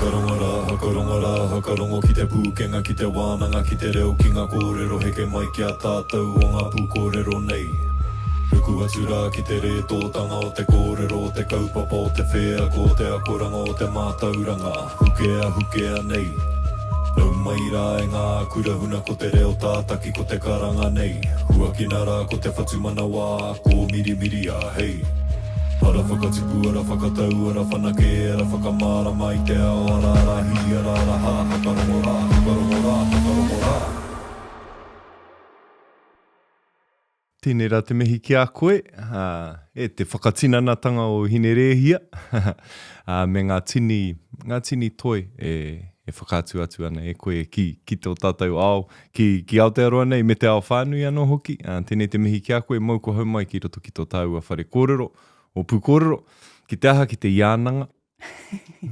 Hakarongo rā, hakarongo rā, hakarongo ki te pūkenga, ki te wānanga, ki te reo, ki ngā kōrero heke mai ki a tātou o ngā pūkōrero nei. Ruku atu rā ki te rētōtanga o te kōrero, o te kaupapa, o te wheako, o te akoranga, o te mātauranga, hukea, hukea nei. Nau mai rā e ngā kura huna ko te reo tātaki ko te karanga nei. Huakina rā ko te whatumanawa, kōmirimiria, hei. Ara whakatipu, ara whakatau, ara whanake, ara whakamārama i te ao, ara ara hī, ara ara hā, hakarongo rā, hakarongo rā, hakarongo rā. Tēnei rā te mihi ki a koe, e te whakatinanatanga o Hinerēhia, me ngā tini, ngā tini toi e, e whakaatu atu ana e koe ki, ki tō tātou ao, ki, ki Aotearoa nei me te ao whānui anō hoki. Tēnei te mihi ki a koe, mōu kua hau mai ki roto ki tō tāua whare kōrero, o Pūkōrero, ki te aha, ki te iānanga,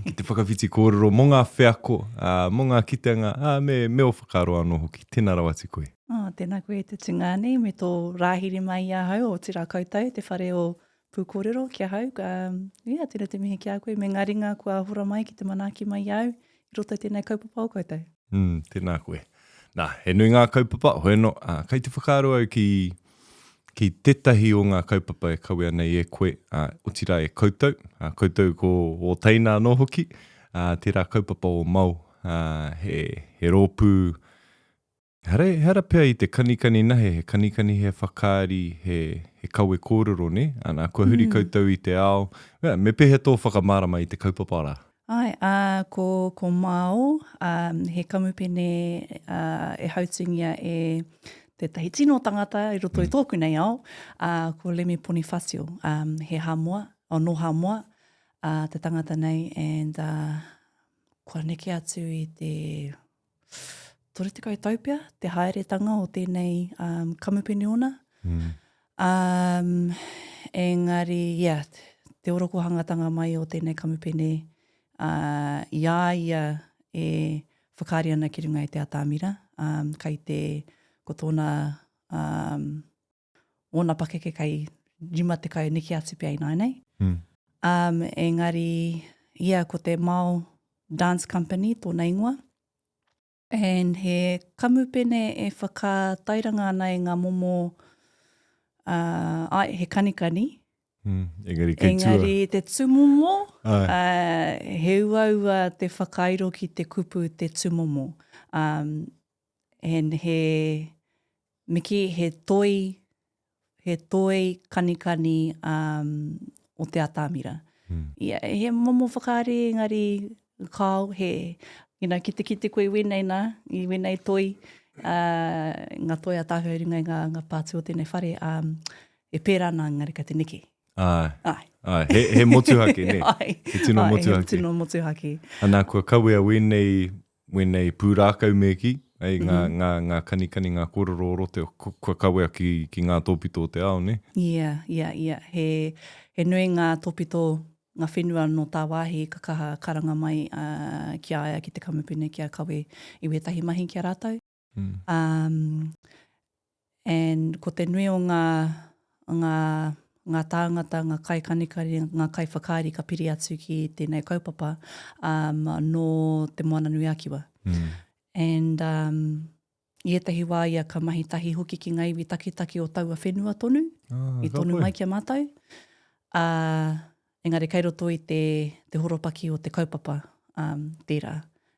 ki te whakawhiti kōrero mō ngā wheako, ā, mō ngā kitenga, ā, me, me ō whakaaro anō hoki. Tēnā rawa atu koe. Oh, tēnā koe e te tungāne me tō rāhiri mai i ahau, otirā koutou, te whare o Pūkōrero ki ahau. Um, yeah, tēnā te mihi ki a koe me ngā ringa kua hora mai ki te manaaki mai i a au i roto i tēnei kaupapa o koutou. Mm, tēnā koe. Nā, he nui ngā kaupapa, hoi anō, ā, kei te whakaaro au ki, ki tētahi o ngā kaupapa e kawea nei e koe, ā, otirā e koutou, ā, koutou ko ō teina anō hoki, ā, tērā kaupapa o Mao, ā, he, he rōpū, ehara, ehara pea i te kanikani nahe, he kanikani, he whakaari, he, he kawe kōrero, nē? Ana, kua huri koutou i te ao, me pēhea tō whakamārama i te kaupapa rā? Āe, ā, ko, ko Mao, ā, he kamupene, ā, e hautūngia e tētahi tino tangata i roto i tōku nei ao, ā, ko Lemi Ponifasio, ā, he Hāmoa, oh, nō Hāmoa, ā, te tangata nei, and, ā, kua neke atu i te 30 tau pea te haeretanga o tēnei um, kamupene ōna. Mm. Um, engari, yeah, te orokohangatanga mai o tēnei kamupene uh, i a ia e whakaari ana ki runga i te atamira, um, kai te, ko tōna um, ōna pakeke kai 50 neke atu pea ināianei. Mm. Um, engari, ia ko te Mao Dance Company tōna ingoa. And he kamupene e whakatairanga ana i ngā momo, uh, ai, he kanikani. Mm, engari kei tua. Engari te tūmomo, uh, he uaua te whakairo ki te kupu te tūmomo. Um, and he, me kī, he toi, he toi kanikani um, o te atamira. Mm. Yeah, he momo whakaari, engari kāo, he, you know, ki te kite koe i wēnei nā, i wēnei toi, uh, ngā toi a tāhua i runga i ngā, ngā pātū o tēnei whare, um, e pērā nā engari ka te neke. Āe. Āe. Āe, he, he motuhake, nē? Āe. He tino Āe, motuhake. He tino motuhake. Anā, kua kawea wēnei, wēnei pūrākau me kī, hei, ngā, mm -hmm. ngā, ngā kanikani, ngā kōrero o roto, kua kawea ki, ki ngā tōpito o te ao, nē? Ia, ia, ia. He, he nui ngā tōpito, ngā whenua nō tāwāhi ka kaha karanga mai uh, ki a ia, ki te kamupene, kia kawe i wētahi mahi ki a rātou. Mm. Um, and ko te nui o ngā, ngā, ngā tāngata, ngā kaikanikani, ngā kaiwhakaari ka piri atu ki tēnei kaupapa um, nō Te Moana-nui-a-Kiwa. Mm. And um, i ētahi wā ia ka mahi tahi hoki ki ngā iwi taketake o taua whenua tonu, ah, i tonu mai ki a mātou. Uh, engari kei roto i te, te horopaki o te kaupapa um, tērā,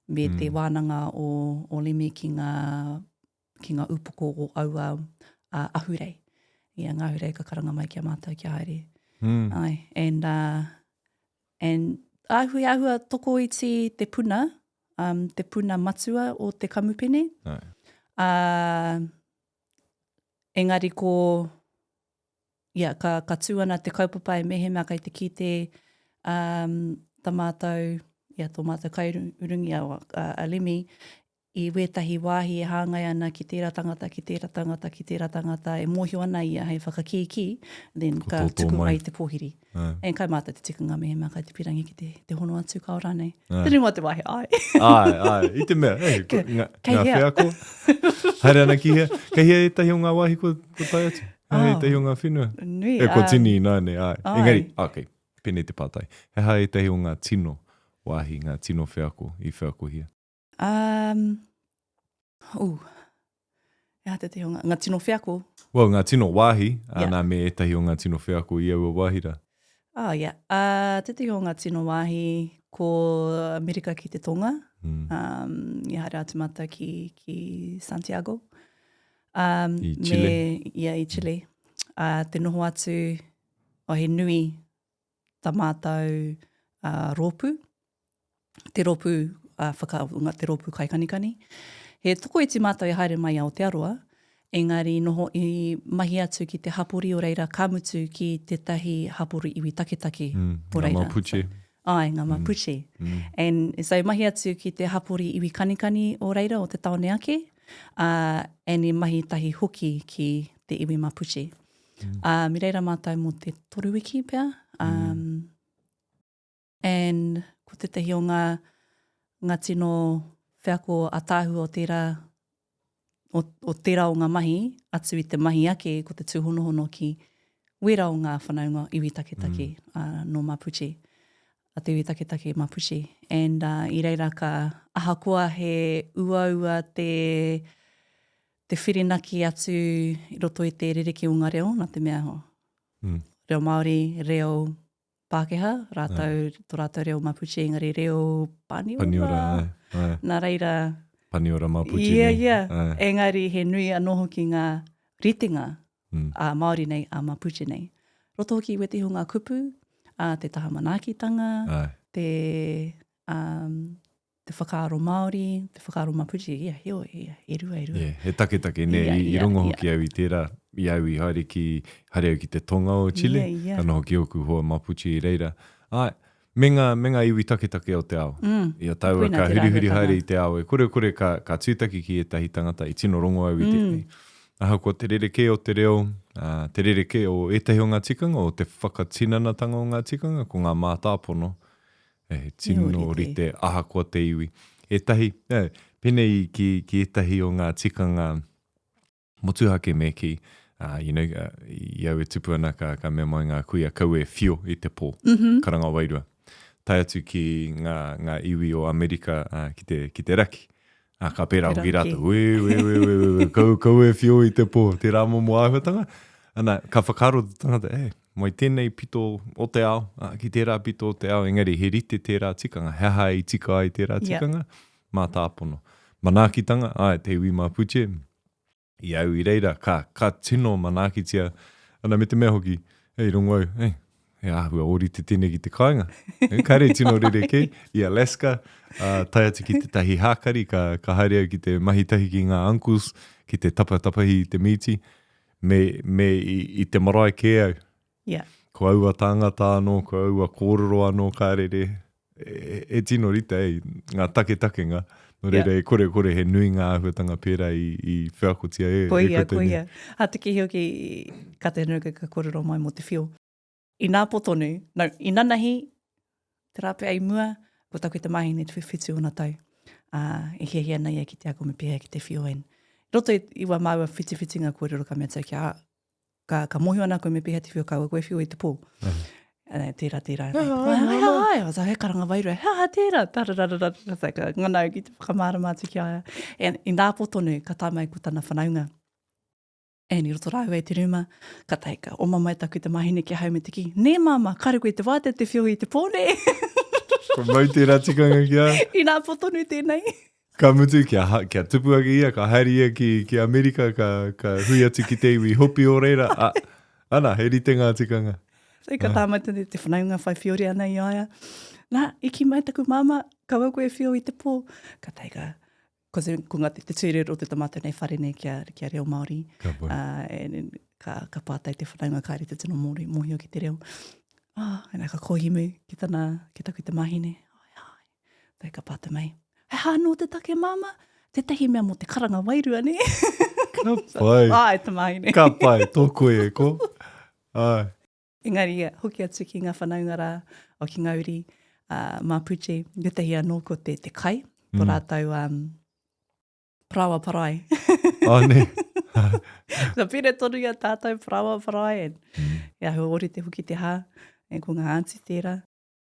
me mm. te wānanga o, o Lemi ki ngā, ki ngā upoko o aua uh, ahurei. Ia, ngā ahurei ka karanga mai ki a mātou kia haere. Mm. Ai, and, uh, and āhui āhua tokoiti te puna, um, te puna matua o te kamupene. Ai. Uh, engari ko ia, ka, ka tū ana te kaupapa e mehemea kei te kite um, tā mātou, ia, tō mātou kaiurungi a, a, a Lemi, i wētahi wāhi e hāngai ana ki tērā tangata, ki tērā tangata, ki tērā tangata, e mōhio ana ia hei whakakīkī, then ka tuku mai te pōhiri. And kai mātou te tikanga mehemea kai te pirangi ki te, te hono atu kao rānei. Te ringa te wāhi, ai. Ai, ai, i te mea, hey, ko, nga, ngā wheako. Haere ana ki hea, kei hea ētahi o ngā wāhi kua, kua tae atu? He aha ētahi o ngā whenua? Nui. E, kua tini ināianei, āe. Engari, ok, pēnei te pātai. He aha ētahi o ngā tino wāhi, ngā tino wheako i wheakohia? Um, ooh, he aha tētahi o ngā, ngā tino wheako? Well, ngā tino wāhi, yeah. ana me ētahi o ngā tino wheako i aua wāhi rā. Oh, yeah. Uh, tētahi o ngā tino wāhi ko Amerika ki te Tonga. Mm. Um, i haere atu mātou ki, ki Santiago. Um, I Chile. Me, yeah, i Chile. Uh, te noho atu, oh, he nui ta mātou uh, rōpū, te rōpū uh, whaka, te rōpū kaikanikani. He tokoiti mātou i haere mai Aotearoa, engari noho i mahi atu ki te hapori o reira, ka mutu ki tētahi hapori iwi taketake mm, o reira. Ngā Mapuche. So, ai, ngā Mapuche. Mm. Mm. And so mahi atu ki te hapori iwi kanikani o reira, o te taone ake, uh, and i mahi tahi hoki ki te iwi Mapuche. Mm. Um, I reira mātou mō te toru wiki pea. Um, mm. And ko tētahi o ngā, ngā tino wheako ataahua o tērā, o, o tērā o ngā mahi, atu i te mahi ake, ko te tūhonohono ki wērā o ngā whanaunga iwi taketake mm. uh, nō Mapuche, a te iwi taketake Mapuche. And uh, i reira ka, ahakoa he uaua te, te whirinaki atu i roto i te rerekē o ngā reo, nā te mea, mm. reo Māori, reo Pākehā, rātou, ai. tō rātou reo Mapuche, engari reo Paniora. Paniora, ai, ai. Nā reira... Paniora Mapuche. Yeah, yeah. Ai. Engari he nui anō hoki ngā ritenga mm. a Māori nei, a Mapuche nei. Roto hoki i wētehi o ngā kupu, a te taha manaakitanga, ai. te, um, te whakaaro Māori, te whakaaro Mapuche, ia, heoi, ia, e rua, e rua. Yeah, he taketake, nē, yeah, i, i rongo hoki yeah. au i tērā, i au i haere ki, haere au ki te tonga o Chile, yeah, yeah. ka noho ki ōku hoa Mapuche i reira. Āe, me ngā, me ngā iwi taketake o te ao. Mm, I a tāua ka hurihuri haere i te ao, e kore kore ka, ka tūtaki ki ētahi tangata, i tino rongo au i tēnei. Mm. Ahakoa te rerekē o te reo, ā, te rerekē o ētahi o ngā tikanga, o te whakatinanatanga o ngā tikanga, ko ngā mātāpono, He tino rite ahakoa te iwi. Ētahi, pēnei ki, ki ētahi o ngā tikanga motuhake me kī, uh, you know, uh, i au e tupu ana ka, ka mea mai ngā kuia kaua e whio i te pō, mm -hmm. karanga wairua. Tae atu ki ngā, ngā iwi o Amerika uh, ki, te, ki te raki. Ā, ka pērā hoki rātou, wē, wē, wē, wē, wē, wē, kau, kau e whio i te pō, tērā momo āhuatanga. Ana, ka whakaaro te tangata, e, mai tēnei pito o te ao, ā, ki tērā pito o te ao, engari he rite tērā tikanga, he aha i tika ai tērā tikanga? Yeah. Mātāpono. Manaakitanga, āe, te iwi Mapuche, I au i reira, ka, ka tino manaakitia, ana me te mea hoki, hei rongo au, hei, he āhua ōrite tēnei ki te kāinga. Kāre tino rerekē, i Alaska, uh, tae atu ki tētahi hākari, ka, ka haere au ki te mahi tahi ki ngā uncles, ki te tapatapahi i te mīti, me, me i, i te marae kē au. Yeah. Ko aua tāngata anō, ko aua kōrero anō ka rere, e, e tino rite ai ngā taketakenga. Nō reira, yeah. e kore kore he nui ngā āhuatanga pērā i, i wheakotia e, koia, e koe tēnei. Koia, A te kihi hoki, ka te nuka ka kōrero mai mō te whio. Inā po tonu, no, inanahi, te rā pea i mua, ko taku tamāhine te whiwhitu ōna tau. Ā, e hiahia ana ia ki te ako me pēhea ki te whio. And, roto i, i wā māua whitiwhitinga kōrero ka mea atu kia, ka, ka mōhio ana koe me pēhea te whio, kaua koe whio i te pō. Mm. Uh, tērā, tērā. Ai, ai, ai, ai, he karanga wairua, he aha tērā, tarararara, ka ngana au ki te whakamārama atu ki a ia. And i nāpo tonu, ka tae mai ko tana whanaunga. And i roto rāua i te rūma, ka tae ka oma mai taku tamāhine ki ahau me te kī, Nē māmā, kāre koe i te wātea te whio i te pō nē? Ko mau tērā tikanga ki a. I nāpo tonu tēnei. Ka mutu, kia, kia tupu ake ia, ka haere ia ki, ki Amerika, ka, ka hui atu ki te iwi Hopi o reira, a, ana, he rite ngā tikanga. So, ka tā mai te, te whanaunga whai whiore ana i a ia. Nā, i kī mai taku māmā, kaua koe e whio i te pō. Ka tae ka, ko te, ko ngā, te, te tūrero o te tamato nei whare nei kia, kia reo Māori. Ka pai. Uh, and, ka, ka pātai te whanaunga kāre te tino Māori, mōhio ki te reo. Ah, oh, ka kōhimu ki tana, ki taku tamāhine. Ai, ai. Tai ka pātai mai, he aha anō te take, māmā? Tētahi mea mō te karanga wairua, nē? Ka pai. Ai, tamāhine. Ka pai, tō koe e ko. Ai. Engari, ia, hoki atu ki ngā whanaunga rā, o ki ngā uri, uh, Mapuche, tētahi anō ko te, te kai, mm. tō rātou um, paraoa parai. Oh, nē. Ka pērā tonu i a tātou paraoa parai, and, mm. ia, hua ōrite hoki te hā, e ko ngā aunty tērā.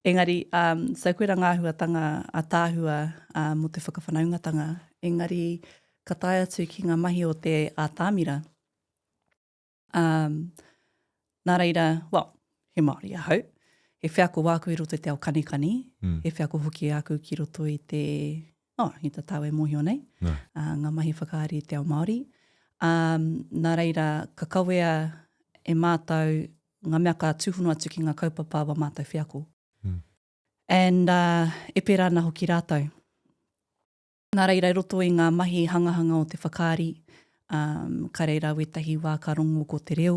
Engari, um, so koira ngā āhuatanga ātaahua uh, mō te whakawhanaungatanga. Engari, ka tae atu ki ngā mahi o te ātamira. Um, nā reira, well, he Māori ahau. He wheako wāku i roto i te ao kanikani, mm. he wheako hoki āku ki roto i te, oh, i tā tāu e mōhio nei, no. uh, ngā mahi whakaari i te ao Māori. Um, nā reira, ka kawea e mātou ngā mea ka tūhono atu ki ngā kaupapa wa mātou wheako. Mm. And uh, e pērā ana hoki rātou. Nā reira, i roto i ngā mahi hangahanga o te whakaari, um, ka reira wētahi wā ka rongo ko te reo,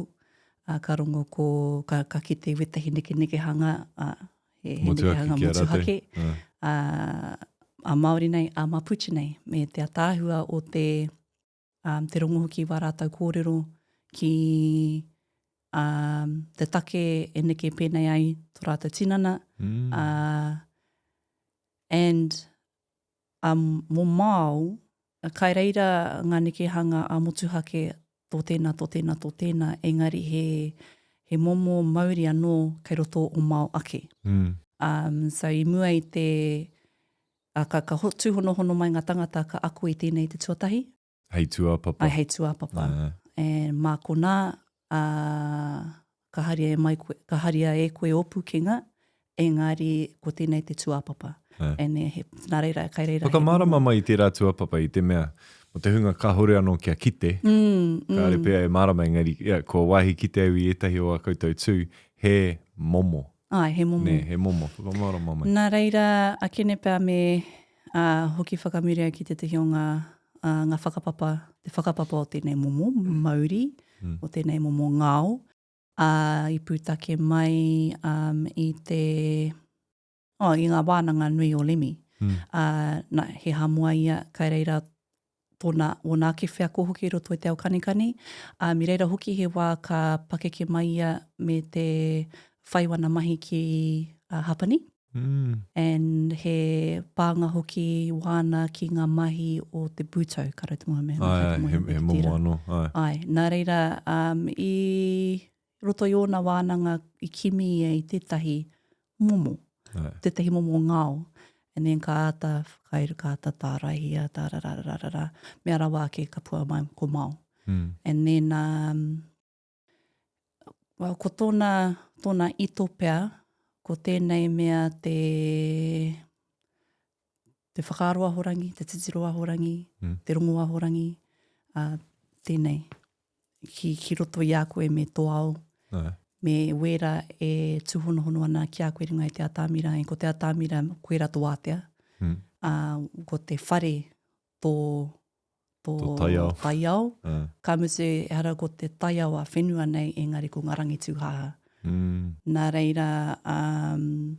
uh, ka rongo ko, ka, ka kite wētahi nekenekehanga, uh, he, he nekehanga motuhake, uh, a Māori nei, a Mapuche nei, me te ataahua o te, um, te rongo hoki wā rātou kōrero ki um, te take e neke pēnei ai tō rātou tinana, mm. uh, and Ā, mō Mao, kai reira ngā nekehanga ā-motuhake tō tēnā, tō tēnā, tō tēnā, engari he, he momo mauri anō kei roto o Mao ake. Mm. Um, so i mua i te, a, ka, ka tūhonohono mai ngā tangata ka ako i tēnei te tuatahi. Hei tūāpapa. Ai, hei tūāpapa. Uh. And mā konā, ā, ka haria e mai koe, ka haria e koe ō pūkenga, engari ko tēnei te tūāpapa. Uh. And he, nā reira, kai reira. Whakamārama mai i tērā tūāpapa i te mea, mō te hunga kāhore anō kia kite, mm, mm. kāre pea e mārama, engari, yeah, kua wāhi kite au i ētahi o ā koutou tū, he momo. Āe, he momo. Nē, he momo. Whakamārama mai. Nā reira, akene pea me ā, hoki whakamuri au ki tētahi o ngā, ā, ngā whakapapa, te whakapapa o tēnei momo mauri, mm. o tēnei momo ngao, ā, i pūtake mai um, i te, oh, i ngā wānanga nui o Lemi. Mm. Ā, nā, he Hāmoa ia, kai reira tōna, ōna ake wheako hoki i roto i te ao kanikani. Ā, i reira hoki he wā ka pakeke mai ia me te whai wana mahi ki uh, Hapani. Mm. And he pānga hoki wāna ki ngā mahi o te Buto, ka rau te moho mea. Ai, ai, he, he momo anō, ai. Ai, nā reira, um, i roto i ōna wānanga i kimi ia i tētahi momo, Ai. tētahi momo ngao. And then ka āta whakairo, ka āta tāraihia, tārarararara, mea rawa ake ka pua mai ko Mao. Mm. And then, um, well, ko tōna, tōna ito pea, ko tēnei mea te, te whakaaro ahorangi, te titiro ahorangi, mm. te rongo ahorangi, uh, tēnei. ki, ki roto i a koe me tō ao, Ae. me wērā e tūhonohono ana ki a koe runga i te atamira, e ko te atamira koirā tō ātea, mm. ā, ko te whare tō, tō, tō taiao, taiao. Uh. Ka mutu, ehara ko te taiao a whenua nei, engari ko ngā rangi tūhāhā. Mm. Nā reira, um,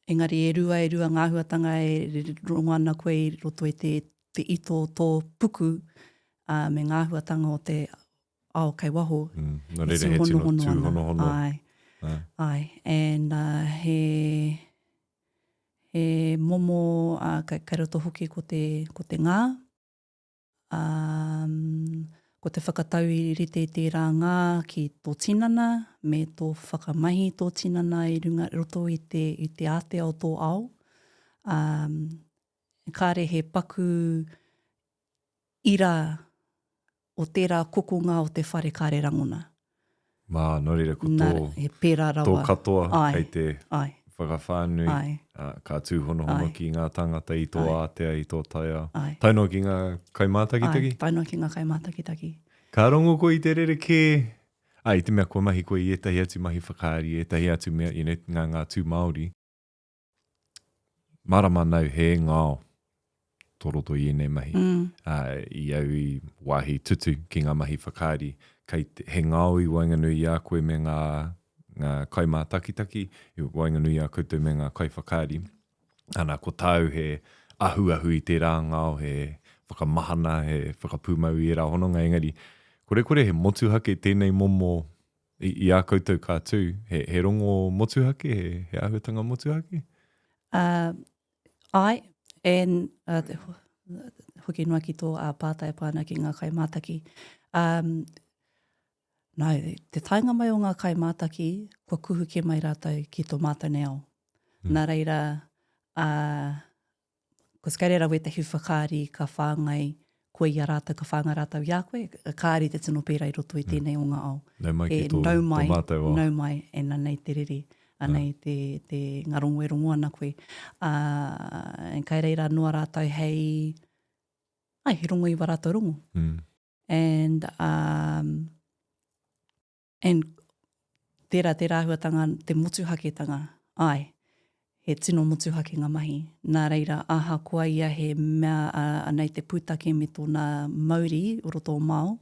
Engari e rua, e rua ngā āhuatanga e rongo ana koe i roto i te, te ito o tō puku ā, me ngā āhuatanga o te ao kei waho. Mm, nō reira he tino tūhonohono. Āe, āe. And uh, he, he momo, uh, kei, kei roto hoki ko te, ko te ngā, Ā, ko te whakatau i rite i tērā ngā ki tō tinana me tō whakamahi i tō tinana i runga, i roto i te, i te ātea o tō ao. Ā, kāre he paku ira o tērā kokonga o te whare kāre rangona. Mā, nō reira ko tō, he pērā rawa. tō katoa ai, kei te ai. whakawhānui, ai. ā, ka tūhonohono ai. ki ngā tāngata i tō ai. ātea, i tō taiao. Ai. Tae noa ki ngā kaimātakitaki? Ai, tae noa ki ngā kaimātakitaki. Ka rongo koe i te rerekē, ā, i te mea kua mahi koe i ētahi atu mahi whakaari, ētahi atu mea, you know, ngā, ngā tū Māori. Mārama nau he ngao tō roto i ēnei mahi. Mm. Ā, i au i wāhi tutu ki ngā mahi whakaari, kei te, he ngao i waenganui i a koe me ngā, ngā kaimātakitaki, i waenganui i a koutou me ngā kaiwhakaari. Ana, ko tāu he ahuahu i tērā ngao, he whakamahana, he whakapūmau i ērā hononga, engari, korekore he motuhake tēnei momo I, i a koutou ka tū, he, he rongo motuhake, he, he āhuatanga motuhake? Uh, āe, and, uh, hoki noa ki tō uh, pātai pā ana ki ngā kaimātaki. Um, Nā, te taenga mai o ngā kaimātaki, kua kuhu kē mai rātou ki tō mātou nei ao. Mm. Nā reira, ā, ko kei reira wētahi whakaari ka whāngai koe i a rātou, ka whāngai rātou i a koe, kāri te tino pērā i roto i mm. tēnei o ngā ao. Nau mai ki tō, nau mai, tō mātou ao. Nau mai, and anei te rere, anei te, te ngā rongo e rongo ana koe. Ā, and kai reira noa rātou hei, ai, he rongo i wā rātou rongo. Mm. And, um, and tērā, tērā āhuatanga, te motuhaketanga, āe, he tino motuhake ngā mahi. Nā reira, ahakoa ia he mea uh, anei te pūtake me tōna mauri o roto o Mao,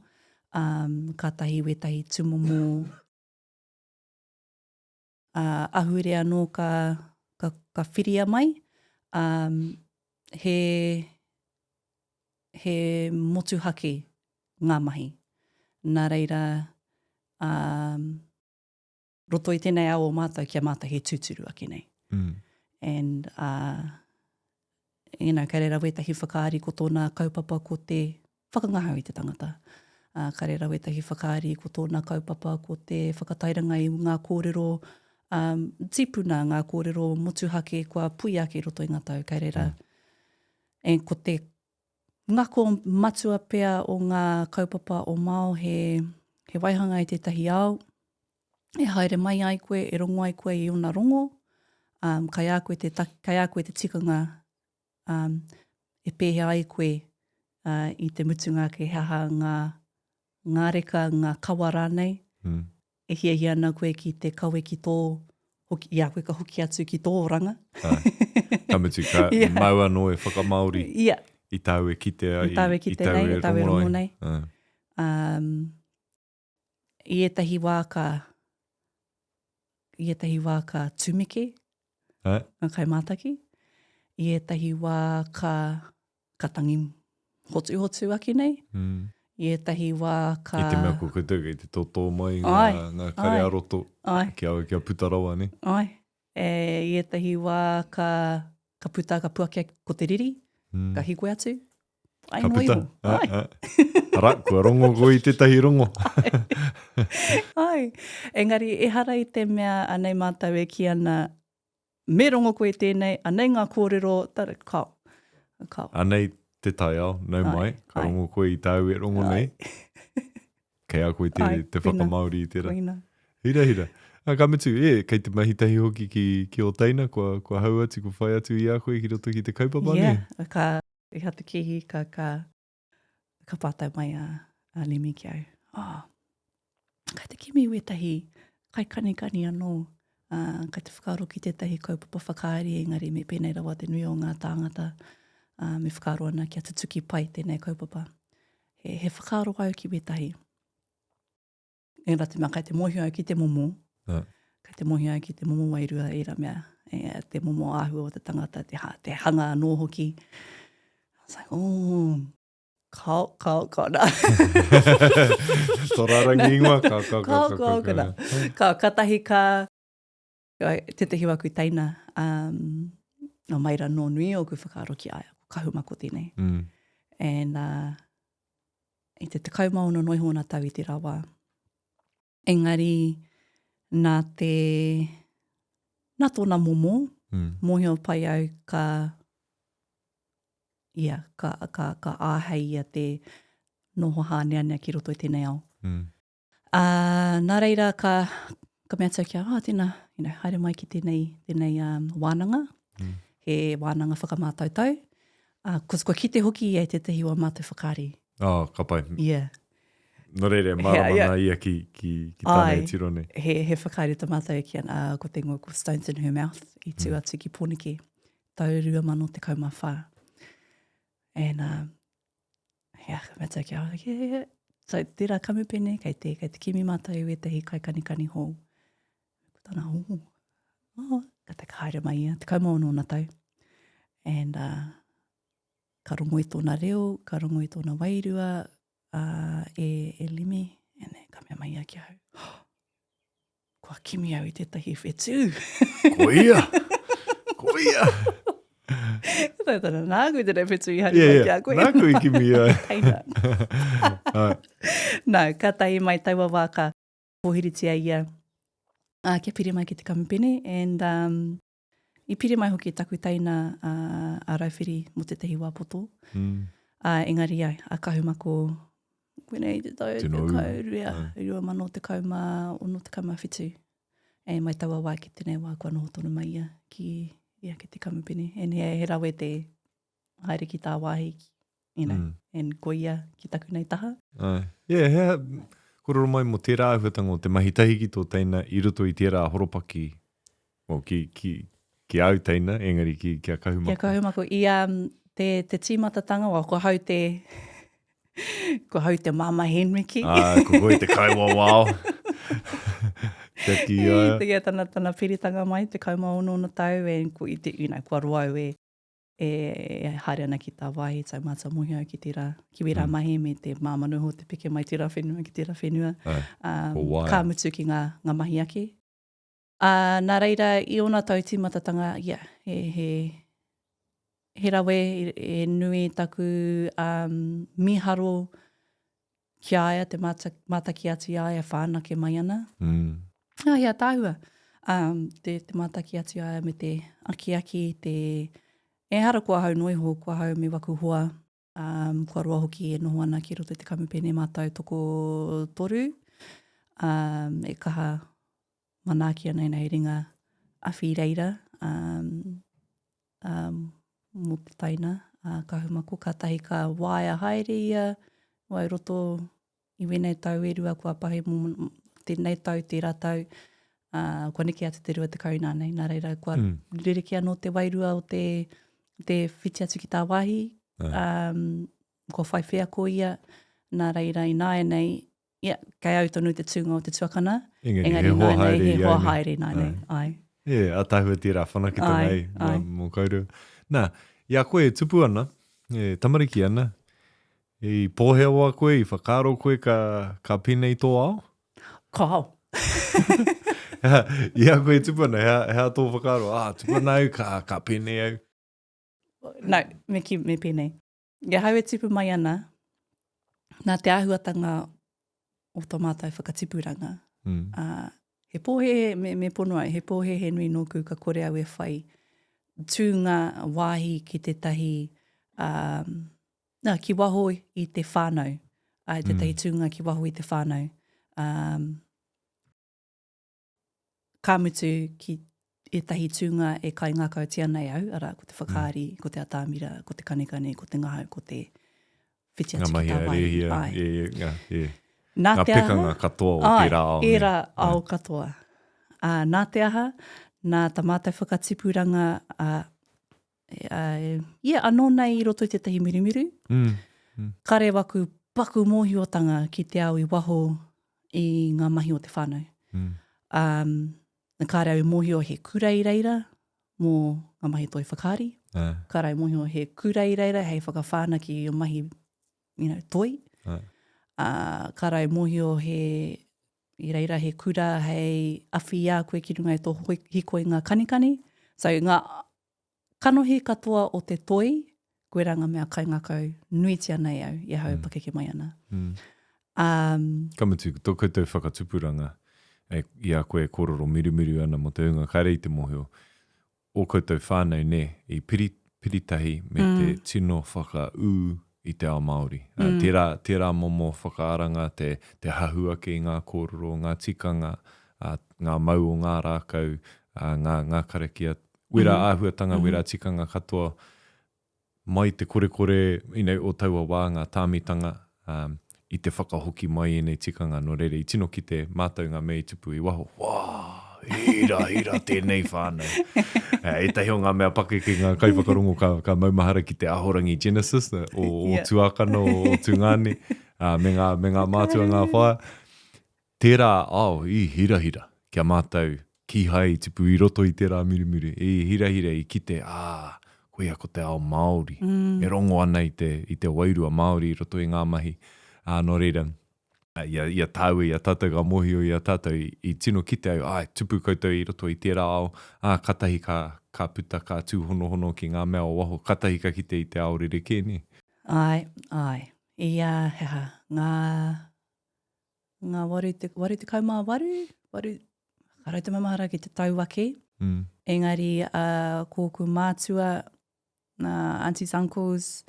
um, kātahi wētahi tūmomo uh, ahurea anō ka, ka, ka whiria mai, um, he, he motuhake ngā mahi. Nā reira, um, roto i tēnei ao o mātou ki a mātou he tūturu ake nei. Mm. And, uh, you know, kei reira wētahi whakaari ko tōna kaupapa ko te whakangahau i te tangata. Uh, ka reira wētahi whakaari ko tōna kaupapa ko te whakatairanga i ngā kōrero um, tīpuna, ngā kōrero motuhake kua pui ake i roto i ngā tau. Kei reira, mm. and ko te ngako matua pea o ngā kaupapa o Mao he, he waihanga i tētahi ao, e haere mai ai koe, e rongo ai koe i ōna rongo, um, kai a koe te, kai a koe te tikanga um, e pēhea ai koe uh, i te mutunga ake he aha ngā, ngā reka, ngā kawa rānei, mm. e hiahia ana koe ki te kawe ki tō, hoki, i a koe ka hoki atu ki tō oranga. Ka mutu, ka yeah. mau anō e whakamāori yeah. i tāu e kite ai, i tāu e kite nei, i tāu e rongo nei. Um, I ētahi wā ka, i ētahi wā ka tumeke Ā. ngā kaimātaki. I ētahi wā ka, ka tangi hotuhotu ake nei. Mm. I ētahi wā ka... I te mea ko koutou kei te tōtō mai ngā, Āe, ngā kare āe, ā-roto āe. kia, kia puta rawa, nē? Āe. E, i ētahi wā ka, ka puta, ka puaki ake ko te riri, Mm. ka hīkoi atu. Ai Ka noa puta. iho. Ā, Ai. ā. Ara, kua rongo koe i tētahi rongo. Ai. Engari, ehara i te mea anei mātou e kī ana, me rongo koe tēnei, anei ngā kōrero, tara, kao. Kao. Anei te taiao, nau Ai, mai, ka ai. rongo koe i tāu e rongo nei. Kei a koe te, Ai, te koina. whakamāori i tērā. Koina. Hirahira. Ā, ka mutu, e, kei te mahi tahi hoki ki, ki ō teina, kua, kua hau atu, kua whai atu i a koe ki roto ki te kaupapa, nē? Yeah, ka, i Hatekehi, ka, ka, ka pātai mai a, a Lemi ki au, oh, kai te kimi wētahi kaikanikani anō, ā, kai te whakaaro ki tētahi kaupapa whakaari, engari me pēnei rawa te nui o ngā tāngata, ā, me whakaaro ana kia tutuki pai tēnei kaupapa. He, he whakaaro au ki wētahi. Engari te mea, kai te mōhio au ki te momo, yeah. kai te mōhio au ki te momo wairua ērā mea, e, te momo āhua o te tangata, te, ha, te hanga anō hoki. I was like, oh, kao, kao, kao, nā. Tō rārangi ingoa, kao, kao, kao, kao, kao, kao, kao. Kao, katahi ka, tētahi o aku teina, um, no mai rā nō nui ōku whakaaro ki a ia, ko Kahumako tēnei. Mm. And, uh, i te 16 noa iho ōna tau i tērā wā. Engari, nā te, nā tōna momo, mm. mōhio pai au ka, ia, ka, ka, ka āhei ia te noho hāneanea ki roto i tēnei ao. Mm. Ā, nā reira ka, ka mea atu au ki a, oh, tēnā, you know, haere mai ki tēnei, tēnei um, wānanga, mm. he wānanga whakamātautau. Uh, kua, kua kite hoki ia i tētahi o ā mātou whakaari. Oh, ka pai. Yeah. Nō reira, e mārama yeah, yeah. ana ia ki, ki, ki tāna e tiro nei. He, he whakaari tā mātou e kī ana, uh, ko te ingoa ko Stones in Her Mouth, i tū mm. atu ki Pōneke, tau 2014. And, uh, Yeah, ka mea ki a yeah, yeah. So, tērā kamupene, kei te, kei te kimi mātou i wētahi kaikanikani hou. Ko tana, oh, oh, ka te haere mai ia, 16 ōna tau. And, uh, ka rongo i tōna reo, ka rongo i tōna wairua, uh, e, e Limi, and then ka mea mai ia ki ahau, oh, Kua kimi au i tētahi whetū. Ko ia! Ko ia! Ko tā tana, nāku i tēnei whetū i hari yeah, mai yeah. ki a koe. Nāku i kimi ai. Teina. Nā, kātahi mai taua wā ka... Pōhiritia ia uh, kia piri mai ki te kamupene and um, i piri mai hoki taku teina uh, a Rauwhiri mō tētahi wā poto. Mm. Uh, engari ai, a Kahumako, koinei te tau te kau rua, rua mano te kau mā ono te kau mā whitu. E mai taua wā ki tēnei wā kua noho tonu mai ia ki, ia ki te kamupene. And he, he rawe te haere ki tāwāhi, you know, mm. and ko ia ki taku nei taha. Ai. Yeah, he aha, kōrero mai mō tērā āhuatanga o te mahi tahi ki tō teina i roto i tērā horopaki, well, ki, ki, ki āu teina, engari ki, ki a Kahumako. Ki a Kahumako. I um, te, te tīmatatanga, well, ko hau te, ko hau te māma Henriki. Ah, ko koe te kaiwawao. Kia ki a ia. Ia tana, tana piritanga mai, te kauma ono ona tau, and ko, i te, you know, kua roa au e, e haere ana ki tāwāhi, tau mātua mōhio au ki tērā, ki wērā mm. mahi me te māmā noho te peke mai tērā whenua ki tērā whenua. Ai, um, ka mutu ki ngā, ngā mahi ake. Uh, nā reira, i ōna tau tīmatatanga, yeah, he, he, he rawe, he nui taku um, miharo ki a ia, te māta, mātaki atu i a ia whānake mai ana. Mm. Ah, he ataahua. Um, te, te mātaki atu i a ia me te akiaki, te... Ehara ko ahau noa iho, ko ahau me waku hoa, um, kua roa hoki e noho ana ki roto i te kamupene mātou toko toru, um, e kaha manaaki ana ēnei ringa awhi reira, um, um, mō te taina, a Kahumako, kātahi ka waea haere ia, wai roto i wēnei tau e rua kua pahi mō tēnei tau, tērā tau, ā, kua neke atu te 20 nānei, nā reira kua mm. rerekē anō te wairua o te, te whiti atu ki tāwāhi, um, kua whai wheako ia, nā reira ināianei, Ia, kei au tonu te tūnga o te tuakana. Engari, engari he hoa haere he hoa haere nānei, ai. E, ātaahua tērā whanaketanga ai, ai. mō koutou. Nā, i a koe e tupu ana, e tamariki ana, i pōhewa koe, i whakaaro koe ka, ka pēnei tō ao? Kao. I a koe e tupu ana, he aha, he aha tō whakaaro? Ah, tupu ana au, ka, ka pēnei au. No, me ki, me pēnei. I ahau e tipu mai ana, nā te āhuatanga o tō mātou whakatipuranga, mm. ā, he pōhēhē, me, me pono ai, he pōhēhē nui nōku ka kore au e whai tūnga wāhi ki tētahi, um, nā, ki waho i te whānau, ā, tētahi mm. tūnga ki waho i te whānau. Um, ka mutu ki ētahi tūnga e kaingākautia ana e au, arā, ko te whakaari, mm. ko te atāmira, ko te kanikani, ko te ngahau, ko te whiti atu ki tā wāhi. Ngā mahi a rēhia, e, e, e. Nā te aha, pekanga katoa o tērā ao. Ērā ao katoa. Ā, nā te aha, nā tā mātou whakatipuranga, ā, ā, ia anō nei i roto i tētahi mirumiru, mm. Mm. kare waku paku mōhiotanga ki te ao i waho i ngā mahi o te whānau. Mm. Um, kāre au i mōhio he kura i reira mō ngā mahi toi whakaari. Uh. Kāre au i mōhio he kura i reira hei whakawhānaki i o mahi you know, toi. Uh. Uh, kāre au i mōhio he i reira he kura hei awhi i a koe ki runga i tō hikoinga kanikani. So ngā Kanohi katoa o te toi, koirā ngā mea kaingākau nuitia nei au i ahau e pakeke mai ana. Um, Ka mutu, tō koutou whakatupuranga, e, i a koe e kōrero mirumiru ana mō te hunga kāre i te mōhio, ō koutou whānau, nē, i piri, piritahi me mm. te tino whakaū i te ao Māori. Mm. Tērā, tērā momo whakaaranga, te, te hahu ake i ngā kōrero, ngā tikanga, uh, ngā mau o ngā rākau, uh, ngā, ngā karakia, Wera mm. āhuatanga, mm. wera tikanga katoa, mai te korekore you know, o taua wā, ngā tāmitanga, um, i te whakahoki mai ēnei tikanga. Nō reira, i tino kite mātou ngā mea i tupu i waho, wā, hira, hira tēnei whānau. Ētahi o ngā mea pakeke ngā kaiwhakarongo ka, ka maumahara ki te ahorangi Genesis, o, o yeah. tuākana, o, o tungāne, uh, me ngā, me ngā mātua ngā whaea. Tērā ao i hirahira ki a mātou kīhai i tipu i roto i tērā mirimiri, i hirahira i kite, ā, koia ko te ao Māori, e rongo ana i te, i te wairua Māori i roto i ngā mahi. Ā, nō reira, i a, i a tāua, i a tātou ka mōhio i a tātou, i, i tino kite au, āe, tupu koutou i roto i tērā ao, ā, katahi ka, ka puta, ka tūhonohono ki ngā mea o waho, katahi ka kite i te ao rerekē, nē? Āe, āe. I a, he aha, ngā. Ngā 88, waru, ka rau te maumahara ki te tau ake. Mm. Engari, uh, ko ōku mātua, ngā aunties, uncles,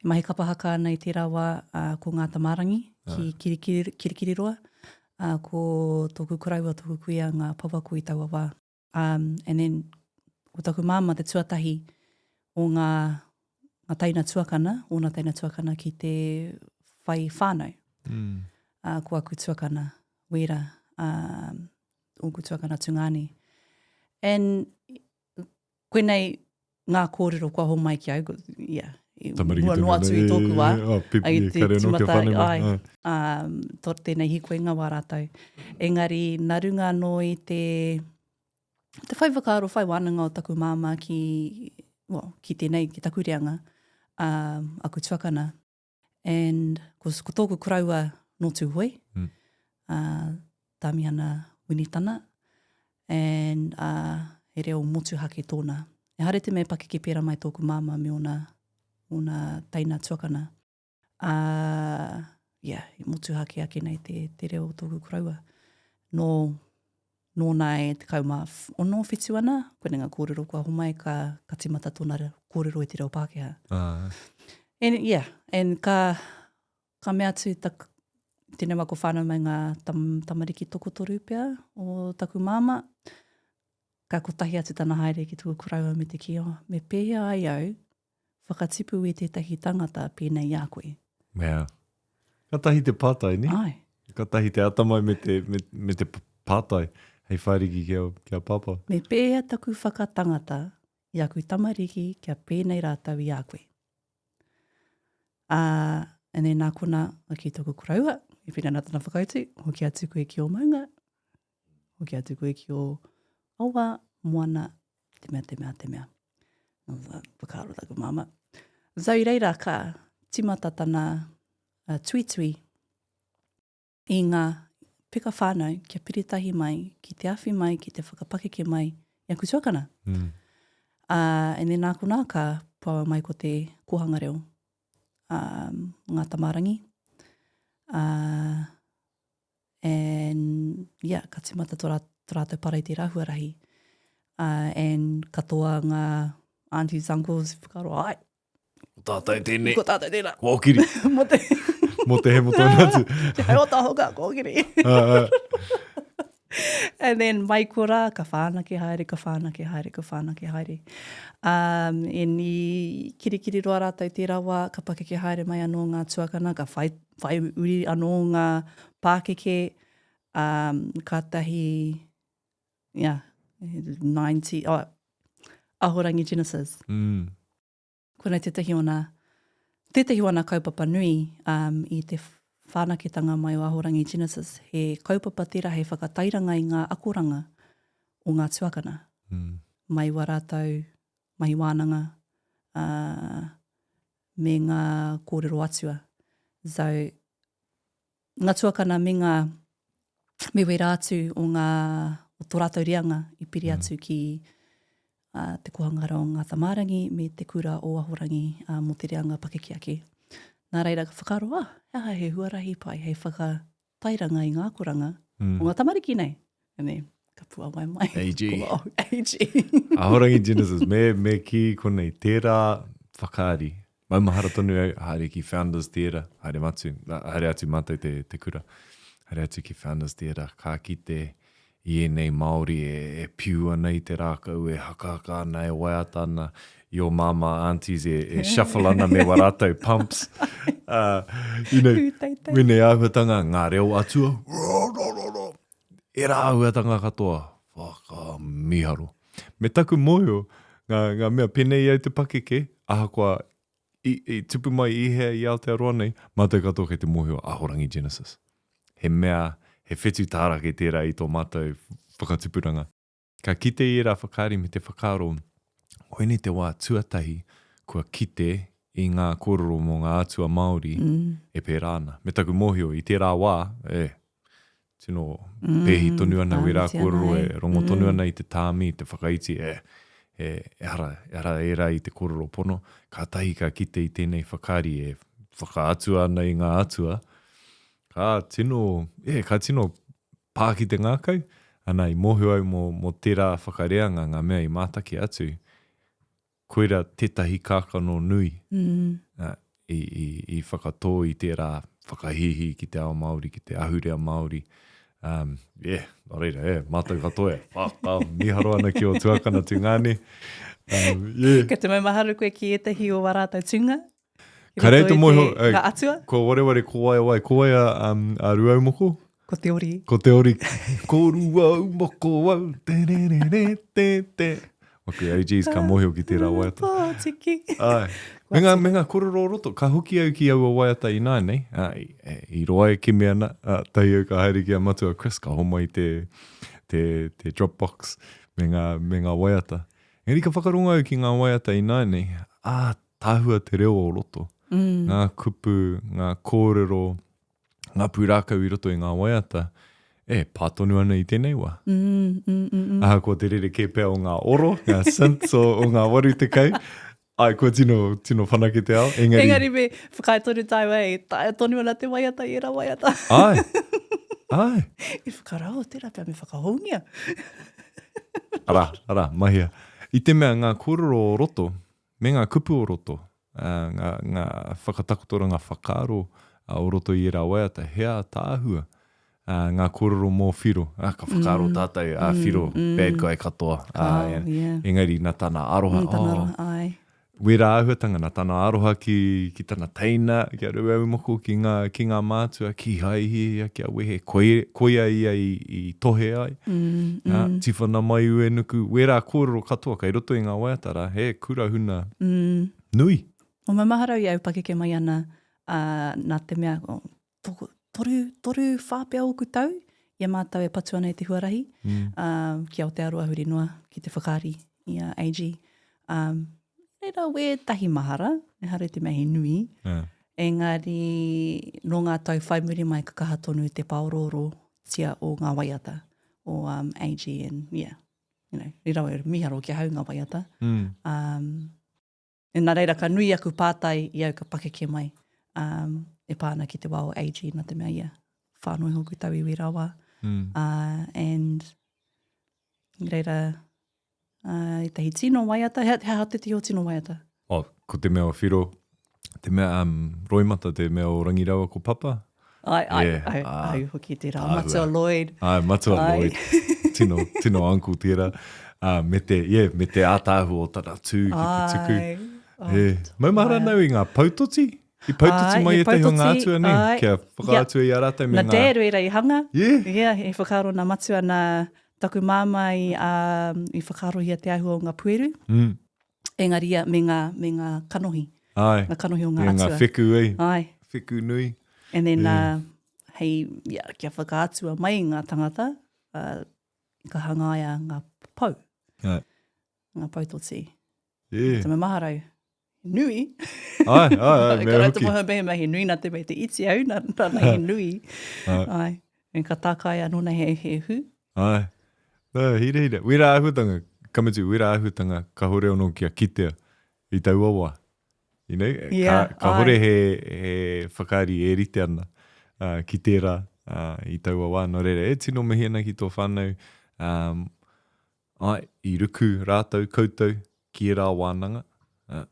e mahi kapa haka ana i tērā wā, uh, ko Ngā Tamarangi ki ah. Kirikiri, Kirikiriroa. Uh, ko tōku koroua, tōku kuia ngā pouako i taua wā. Um, and then, ko taku māmā te tuatahi o ngā, ngā teina tuakana, ōna teina tuakana ki te whai whānau. Mm. Uh, ko aku tuakana, wera, um, ōku tuakana tungāne. And koinei ngā kōrero kua homai ki au, yeah, i mua noa atu i tōku wā. Oh, pipi, ai, te kare anō kia whānau mai. Ai, um, tō tēnei hīkoinga wā rātou. Engari, nā runga anō i te, te whai whakaaro, whai wānanga o taku māmā ki, well, ki tēnei, ki taku reanga, um, aku tuakana. And ko, ko tōku koroua nō Tūhoe, mm. uh, Tāmihana Winitana, and uh, he reo motuhake tōna. Ehara te mea pakeke pērā mai tōku māmā me ōna, ōna teina tuakana. Uh, yeah, i motuhake ake nei te, te reo o tōku koroua. Nō Nōna e 16, whitu ana, koinei ngā kōrero kua homai, ka, ka tīmata tōna kōrero i te reo Pākehā. Ah. And, yeah, and ka, ka mea atu tak, tēnei wā ko whānau mai ngā tam, tamariki tokotoru pea o taku māmā, ka kotahi atu tana haere ki taku koroua me te kī, oh, me pēhea ai au whakatipu i tētahi tangata pēnei i a koe? Mea. Katahi te pātai, ne? Ai. Katahi te atamai me te, me, me te pātai hei whāriki ki a, ki a Pāpā. Me pēhea taku whakatangata i aku tamariki kia pēnei rātou i a koe? Ā, and then nā konā, ki taku koroua, i pēnei ana tana whakautu, hoki atu koe ki ō maunga, hoki atu koe ki ō awa, moana, te mea, te mea, te mea. Whakaaro taku māmā. So i reira ka timata tana uh, tuitui i ngā peka whānau kia piritahi mai, ki te awhi mai, ki te whakapakeke mai i aku tuakana. Mm. Uh, and then nā konā ka puawa mai ko te kōhanga reo, um, ngā tamarangi. Uh, And yeah, ka timata to, to rātou para i tērā huarahi. Uh, and katoa ngā aunties, uncles, whakaaro, ai. Ko tātou tēnei. Ko tātou tēnā. Ko okiri. Mo te... Mo te hemo tōna atu. Te hei o tā hoka, ko okiri. Uh, uh. And then mai korā, ka whānake haere, ka whānake haere, ka whānake haere. Um, and i kirikiri roa rātou tērā wā, ka pakeke haere mai anō ngā tuakana, ka whai whai uri anō ngā pākeke, um, kātahi, yeah, 90, oh, Ahorangi Genesis. Mm. Koinei tētahi o nā, tētahi o ana kaupapa nui um, i te whanaketanga mai o Ahorangi Genesis. He kaupapa tērā hei whakatairanga i ngā akoranga o ngā tuakana. Mm. Mai wā rātou mahi wānanga, uh, me ngā kōrero atua. So, ngā tuakana me ngā, me wērā atu o ngā, o tō rātou reanga i piri mm. atu ki uh, te Kohanga Reo o Ngā Tamārangi me te Kura o Ahorangi uh, mō te reanga pakeke ake. Nā reira ka whakaaro, ah, he aha he huarahi pai hei whakatairanga i ngā akoranga mm. o ngā tamariki nei. Ane, ka puawai mai. AG. Ko, AG. Ahorangi Genesis, me, me ki konei, tērā whakaari. Maumahara tonu au, haere ki Founders Theatre, haere matu, haere atu mātou te, te kura, haere atu ki Founders Theatre, ka kite i ēnei Māori e, e piu ana i te rākau, e hakahaka ana, e waiata ana, i ō māmā aunties e, e shuffle ana me wā rātou pumps. Uh, you know, wēnei āhuatanga, ngā reo atua, Ērā āhuatanga katoa, whakamīharo. Me taku mōhio, ngā, ngā mea pēnei au te pakeke, ahakoa i, i tupu mai i hea i Aotearoa nei, mātou katoa kei te mōhio Ahorangi Genesis. He mea, he whetu tārake tērā i tō mātou whakatupuranga. Ka kite i ērā whakaari me te whakaaro, koinei te wā tuatahi kua kite i ngā kōrero mō ngā atua Māori e pērā ana. Me taku mōhio, i tērā wā, e, tino pēhi tonu ana wērā kōrero, e rongo tonu ana i te tāmi, i te whakaiti, e, e, ehara, ehara ērā i te kōrero pono. Kātahi ka kite i tēnei whakaari e whakaatua ana i ngā atua,. Ka tino, yeah, ka tino pā ki te ngākau. Ana, i mōhio au mō, mō tērā whakareanga ngā mea i mātaki atu. Koira tētahi kākano nui mm. i, i, i whakatō i tērā whakahīhī ki te ao Māori, ki te ahurea Māori. Um, yeah, nō reira, yeah, mātou katoa e whaka, mīharo ana ki o tuakana tungāne. Um, yeah. Kei te maumahara koe ki ētahi o wā rātou tūnga? Ka rei te moeho, ngā atua? Kua wareware ko wai a wai, ko wai a, um, a Ruaumoko? Ko Te Ori. Ko Te Ori. ko Ruaumoko au, te re re re te te. Waku OGs ka mōhio ki tērā waiata. Pōtiki. Ai. Me ngā, me ngā korero o roto, ka hoki au ki aua waiata ināianei, ā, i, i roa e kimi ana, ā, tahi au ka haere ki a Matua Chris, ka homai te, te, te Dropbox me ngā, me ngā waiata. Engari ka whakarongo au ki ngā waiata ināianei, ā, Tahua te reo o roto. Mm. Ngā kupu, ngā kōrero, ngā pūrākau i roto i ngā waiata, e pā tonu ana i tēnei wā. Mm, mm, mm, mm. Ahakoa te rerekē pea o ngā oro, ngā synths o, o ngā 80, ai, kua tino, tino whanake te ao. Engari, Engari me whakaae tonu tāua e taea tonu ana te waiata i ērā waiata. Ai, ai. I whakarao, tērā pea me whakahoungia. Arā, arā, mahia. I te mea ngā kōrero o roto, Me ngā kupu o roto, ngā, ngā whakatakotoranga whakaaro o roto i ērā waiata, he ātaahua ngā kōrero mō Whiro. Ā, ka whakaaro mm. tātou, ā, Whiro, mm, mm. bad guy katoa. Ā, oh, yeah. Engari, nā tana aroha. Nā tana aroha, oh, ai. Wērā āhuatanga, nā tana aroha ki, ki tana teina, ki a Rūaumoko, ki ngā, ki ngā mātua, kīhai i hiahia kia wehe, koia, koia ia i, i tohe ai. Mm, mm. Ā, tīwhana mai Uenuku, wērā kōrero katoa kei roto i ngā waiata rā, he kura huna mm. nui. O maumahara i au pakeke mai ana, ā, nā te mea, oh, toko, toru, toru, whā pea ōku tau, i a mātou e patu ana i te huarahi, mm. ā, ki Aotearoa huri noa, ki te whakaari i a AG. Um, reira wētahi mahara, ehara i te mea he nui, yeah. engari nō ngā tau whai muri mai ka kaha tonu te pāorooro tia o ngā waiata o um, AG and yeah, you know, i rawe miharo ki ahau ngā waiata. Mm. Um, e nā reira ka nui aku pātai i au ka pakeke mai um, e pā ana ki te wā o AG nā te mea ia whānui hoku tauiwi rawa. Mm. Uh, and reira Uh, ētahi tino waiata, he, he aha tētahi o tino waiata? Oh, ko te mea o Whiro, te mea um, Roimata, te mea o Rangi raua ko Papa. Ai, ai, yeah, ai, uh, ai hoki tērā. Matua Lloyd. Ai, Matua ai. Lloyd. Tino, tino uncle tērā. Uh, me te, yeah, me te ātaahua o tana tū ki te tuku. Ai. Oh, yeah. Maumahara nau i ngā poutoti? I poutoti mai ētahi o ngā atua, nē? Kia whakaatu i a rātou me ngā... Nā Dad wērā i hanga. Yeah. Yeah, he whakaaro nā Matua nā taku māmā i, um, i whakaarohia te āhua o ngā pueru. Mm. Engari ia, me ngā, me ngā kanohi. Ai. Ngā kanohi o ngā atua. Me ngā wheku, eh? Ai. Wheku nui. And then, yeah. uh, hei, yeah, kia whakaatua mai ngā tangata, uh, ka hangaia ngā pou. Ai. Ngā poutoti. Yeah. Te maharau. Nui. Ai, ai, ai, mea hoki. Ka rau te moha he nui nā te mea te iti au, nā, nā he nui. Ai. Ai. E ka tākai anō nei he, he hu. Ai. Nā, hira, hira. Wera āhuatanga, ka mutu, wera āhuatanga, kahore ono kia kitea i taua wā. You know, yeah, ka, kahore he, he whakaari e rite ana uh, ki tērā uh, i taua wā. Nō reira, e tino mihi ana ki tō whānau. Um, Āe, i ruku rātou, koutou, ki ērā wānanga, ā,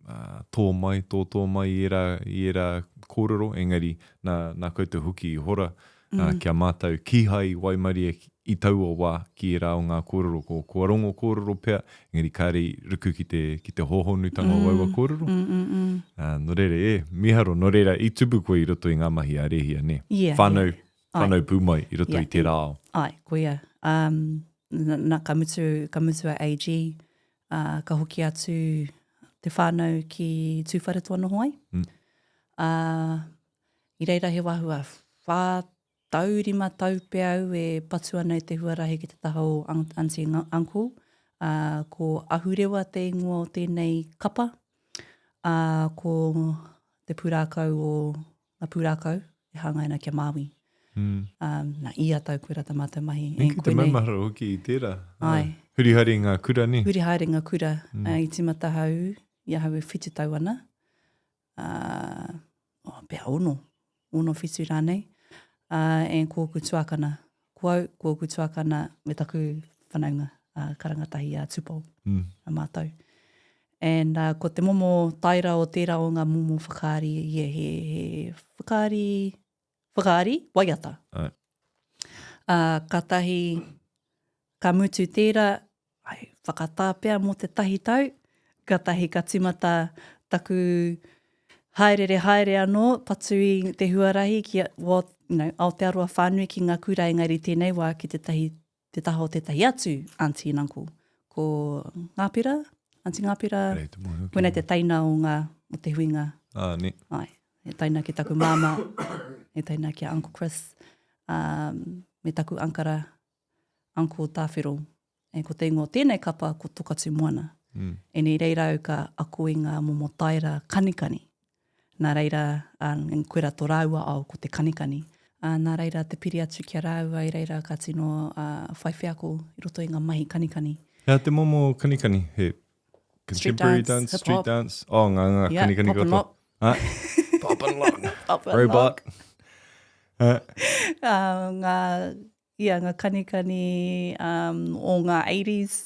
ā, tō mai, tōtō mai i ērā, i ērā kōrero, engari nā, nā koutou hoki i hora, ā, ki a mātou, kīhai i waimarie i taua wā ki ērā o ngā kōrero, ko, kua rongo kōrero pea, engari kāre i ruku ki te, ki te hōhonutanga o aua kōrero. Ā, nō reira, e, mīharo, nō reira, i tupu koe i roto i ngā mahi a Rēhia, nē? Yeah, Whānau, yeah. Whanau pū mai i roto yeah. i tērā ao. Ai, koia. Um, na, ka mutu, ka mutu a AG, uh, ka hoki atu te whānau ki Tūwharetoa noho ai. Mm. Uh, I reira he wahua whā tau, rima tau pea au e patu ana i te huarahi ki te taha o auntie and uncle. Uh, ko Ahurewa te ingoa o tēnei kapa. Uh, ko te pūrākau o ngā pūrākau e hāngai ana ki a Māui. Mm. Um, na, ia tau koira tā mātou mahi. Thank you, te maumahara hoki i tērā. Ai. Huri haere i ngā kura, ne? Huri haere ngā kura. Mm. Uh, I tīmata hau, i ahau e whitu tau ana. Uh, oh, pea ono. ono whitu rānei, uh, and ko ōku tuakana. Ko au, ko ōku tuakana me taku whanaunga, uh, karangatahi a Tupou, mm. a mātou. And uh, ko te momo taira o tērā o ngā momo whakaari, yeah, he, he whakaari, whakaari, waiata. Ai. Uh, katahi, ka mutu tērā, ai, whakatā pea mō te tahi tau, katahi ka timata taku haerere haere anō, patu i te huarahi ki well, you know, Aotearoa whānui ki ngā kura engari tēnei wā ki tētahi, te taha o tētahi atu aunty and uncle. Ko Ngāpera, Aunty Ngāpera, koinei te teina o ngā, o te huinga. Ah, ne. Ai, he teina ki taku māmā, he teina ki a Uncle Chris, um, me taku ankara, Uncle Tāwhiro. E ko te ingoa o tēnei kapa ko Tokatu Moana. Mm. E nei reira au ka ako i ngā momo taera kanikani. Nā reira, ā, koira tō rāua ao ko te kanikani. Ā, nā reira te piri atu ki a rāua i reira ka tino ā, whai wheako i roto i ngā mahi kanikani. He aha te momo kanikani? He contemporary street dance, dance street hip-hop. dance? Oh, ngā, ngā yeah, kanikani pop and katoa. lock. Ah, pop and lock. Pop and Robot. lock. Ah. Ā, ngā ia ngā kanikani um, o ngā 80s.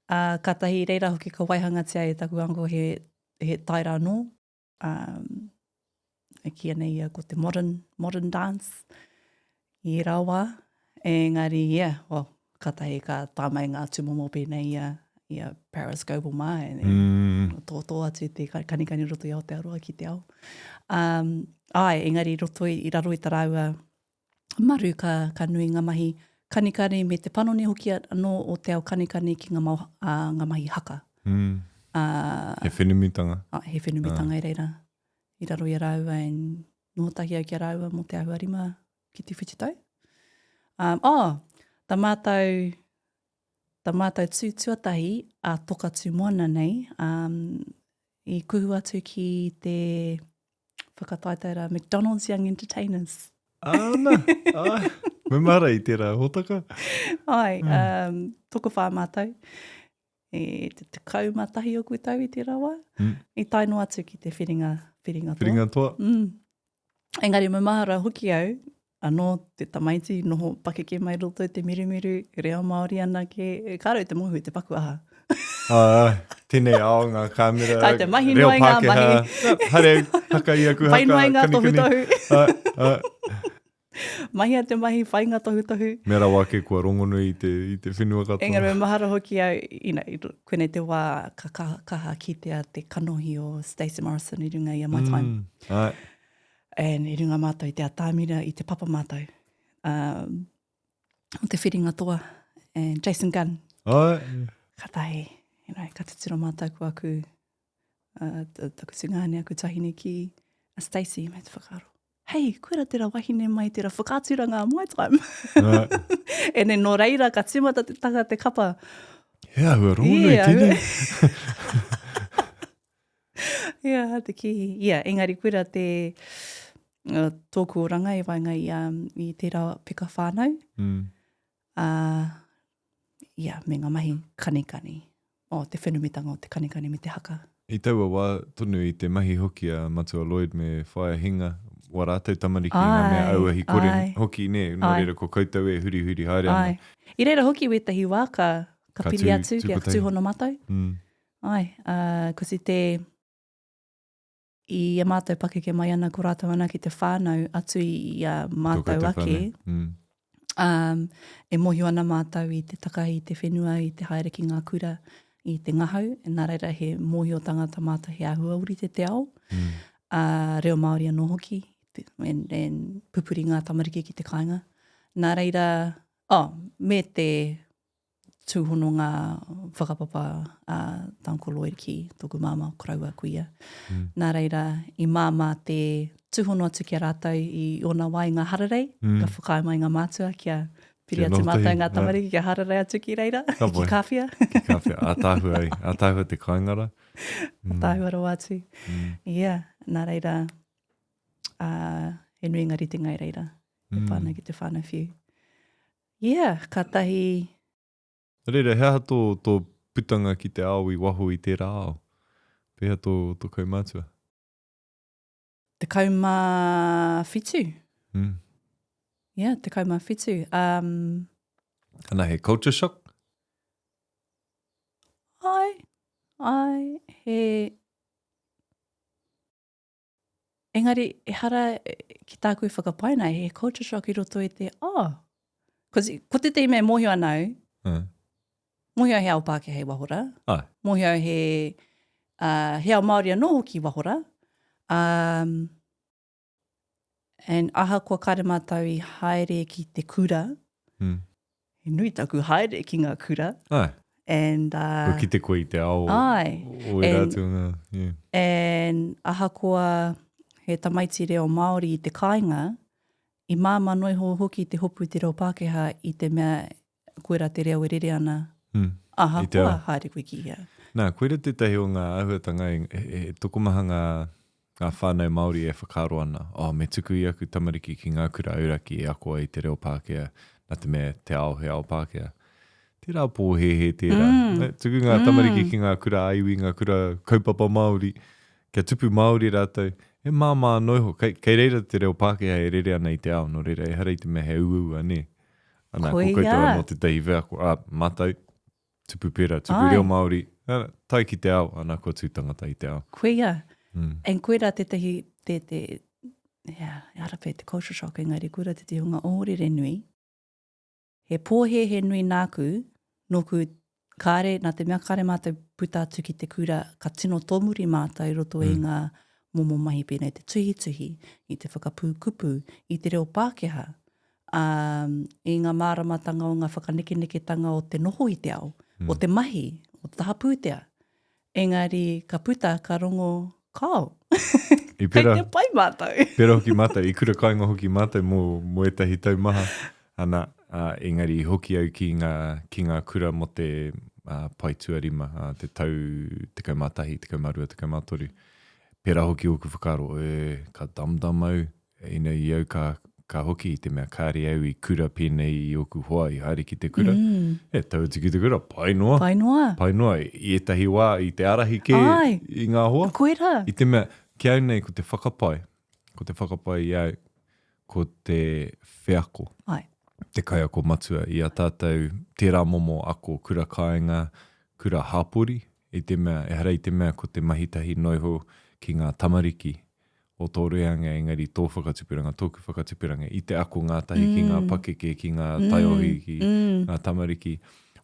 Uh, katahi reira hoki ka waihangatia e taku uncle he, he taera anō. Um, e kīia nei ia ko te modern, modern dance i ērā wā. Engari, yeah, well, katahi ka tae mai ngā tūmomo pēnei i a, i a Paris Goble mā, e, mm. tōtō atu te kanikani roto i Aotearoa ki te ao. Um, ai, engari roto i, i raro i ta rāua maru ka, ka nui ngā mahi kanikani me te panoni hoki anō o te ao kanikani ki ngā, mau, uh, ngā mahi haka. Mm. Uh, he whenumitanga. Uh, he whenumitanga uh. i reira. I raro i a rāua and noho tahi au ki a rāua mō te āhua rima ki te whitu tau. Um, oh, tā mātou, tā mātou tū tuatahi a Toka Tū Moana nei, um, i kuhu atu ki te whakataetae rā McDonald's Young Entertainers. Ana, ai, me mara i tērā hōtaka. Ai, mm. um, tokowhā mātou. E te 11 oku tau i tērā wā. Mm. I tae noa atu ki te whiringa, whiringa toa. Whiringa toa. Mm. Engari maumahara hoki au, anō te tamaiti noho pakeke mai roto i te mirumiru, reo Māori anake, kāre au te mōhio i te paku aha. Ā, tēnei ao ngā kāmera, Kai te mahi reo noa i ngā Pākehā. mahi. Haere, haka i aku haka, Whai noa i ngā kanikani. tohutohu. Ā, ā. Mahia te mahi, whai ngā tohutohu. Mea rawa ake kua rongonui i te, i te whenua katoa. Engari me mahara hoki au, you know, koinei te wā ka kaha, kaha kitea te kanohi o Stacey Morrison i runga i a My Time. Mm, āe. And i runga mātou i te atamira, i te papa mātou. Um, o te whiringa toa, and Jason Gunn. Āe. Katahi, you know, ka titiro mātou ko aku, uh, taku tungāne, aku tahine ki a Stacey, me te whakaaro. Hei, koira tera wahine mai tera whakaaturanga a My Time. Right. And then nō reira ka tīmata te taka te kapa. He āhua rongonui Yeah. tēnei. Yeah, te kī. Yeah, engari koira te uh, tōku oranga i waenga i, um, i tērā peka whānau. Mm. Uh, yeah, me ngā mahi kanikani. Oh, te whenumitanga o te kanikani me te haka. I taua wā tonu i te mahi hoki a Matua Lloyd me Whaea Hinga, wā rātou tamariki i ngā mea auahi kore hoki, nē, nō reira ko koutou e hurihuri haere ana. Āe. I reira hoki wētahi wā ka, ka, Ka piri tū, atu, tū kia kotahi. tūhono mātou. Mm. Āe, uh, kosi te, i a mātou pakeke mai ana, ko rātou ana ki te whānau atu i a mātou ake, mm. um, e mōhio ana mātou i te takahi i te whenua, i te haere ki ngā kura, i te ngahau, e nā reira he mōhiotanga tā mātou he āhua ōrite te ao, mm. uh, reo Māori anō hoki, and, and pupuri ngā tamariki ki te kāinga. Nā reira, oh, me te tūhono ngā whakapapa a Uncle Lloyd ki tōku māmā, koroua, kuia. Mm. Nā reira, i māmā te tūhono atu ki a rātou i ōna wā i ngā hararei, mm. ka whakaae mai ngā mātua kia piri atu mātou ngā tamariki, kia hararei atu ki reira, Ka ki Kāwhia. ki Kāwhia, ātaahua ai, ātaahua te kāinga rā. Mm. Ātaahua rawa atu. Mm. Yeah, nā reira, uh, he nui ngā ritenga i reira, mm. e pā ana ki te whānau whiu. Yeah, katahi. Nō reira, he aha tō, tō putanga ki te ao i waho i tērā ao? Pēhea tō, tō kaumātua? 17. Mm. Yeah, 17. Um, Ana he culture shock? Ai, ai, he... Engari, ehara ki tāku e whakapae nei, he culture shock i roto i te, oh, Cause, ko tētehi mea e mōhio ana au, uh. mōhio au he ao Pākehā i waho rā, Ai. mōhio au he, uh, he ao Māori anō hoki i waho rā, um, and ahakoa kāre mātou i haere ki te kura, mm. he nui taku haere ki ngā kura. Ai. And, uh, Kua kite koe i te ao ai. o ērā atu o ngā, yeah. And ahakoa he tamaiti reo Māori i te kāinga, i māmā noa iho hoki te hopu i te reo Pākehā i te mea koirā te reo e rere ana mm. ahakoa haere koe ki hea. Nā, koira tētahi o ngā āhuatanga e, e, e tokomaha ngā, ngā whānau Māori e whakaaro ana, oh, me tuku i aku tamariki ki ngā kura auraki e ako ai te reo Pākehā, nā te mea te ao he ao Pākehā. Tērā pōhēhē tērā. Mm. Tuku ngā tamariki mm. ki ngā kura ā-iwi, ngā kura kaupapa Māori, kia tupu Māori rātou, e māmā anō iho, kei, kei reira te reo Pākehā e rere ana i te ao, nō reira, ehara i te mea he uaua, nē. Ana, ko koutou anō tētahi wheako, ā, mātou, tupu pērā, tupu Ai. reo Māori, ana, tae ki te ao, ana, kua tū tangata i te ao. Koia. Mm. And koirā tētahi, te, te, yeah, ehara pea te culture shock, engari koirā tētahi o ngā ohorere nui. He pōhēhē nui nāku, nōku kāre, nā te mea kāre mātou puta atu ki te kura, ka tino tōmuri mātou i roto mm. i ngā momo mahi pēnei te tuhituhi, i te whakapū kupu, i te reo Pākehā, um, i ngā māramatanga o ngā whakanekeneketanga o te noho i te ao, mm. o te mahi, o te taha pūtea. Engari ka puta, ka rongo, kao. I pera, Kei te pai mātou. pera hoki mātou, i kura kainga hoki mātou mō, mō ētahi tau maha. Ana, uh, engari i hoki au ki ngā, ki ngā kura mō te uh, pae tuarima, uh, te tau 11, 12, 13. Pērā hoki ōku whakaaro, e, ka dumdum au, ina i au ka, ka hoki i te mea kāre au i kura pēnei i ōku hoa i haere ki te kura. Mm. E, tau atu ki te kura, pai noa. Pai noa. Pai noa. I ētahi wā, i te ārahi kē Ai. i ngā hoa. Koirā. I te mea, ki au nei, ko te whakapae, ko te whakapae i au, ko te wheako. Ai. Te kaiako matua i a tātou tērā momo ako kura kāinga, kura hāpori, i te mea, ehara i te mea ko te mahi tahi noa iho ki ngā tamariki o tō reanga engari tō whakatupuranga, tōku whakatupuranga, i te ako ngātahi ki ngā pakeke, ki ngā taiohi, ki ngā tamariki.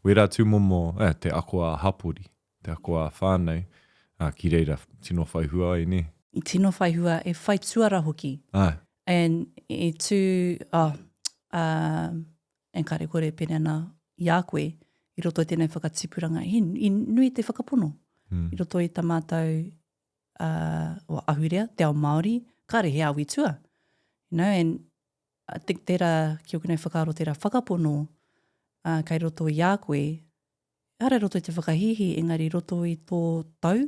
Wērā tūmomo, eh, te ako ā-hapori, te ako ā-whānau, ā, ki reira tino whai hua ai, nē? I tino whai hua, e whai tuara hoki. Āe. And i tū, oh, um, and kare kore pēnei ana i a koe i roto i tēnei whakatipuranga, i, i nui te whakapono mm. i roto i tā mātou uh, o ahurea, te ao Māori, kāre he ao i tua. You know, and I think tērā, ki ōku nei whakaaro, tērā whakapono uh, kei roto i a koe, ehara i roto i te whakahīhī, engari i roto i tō tau,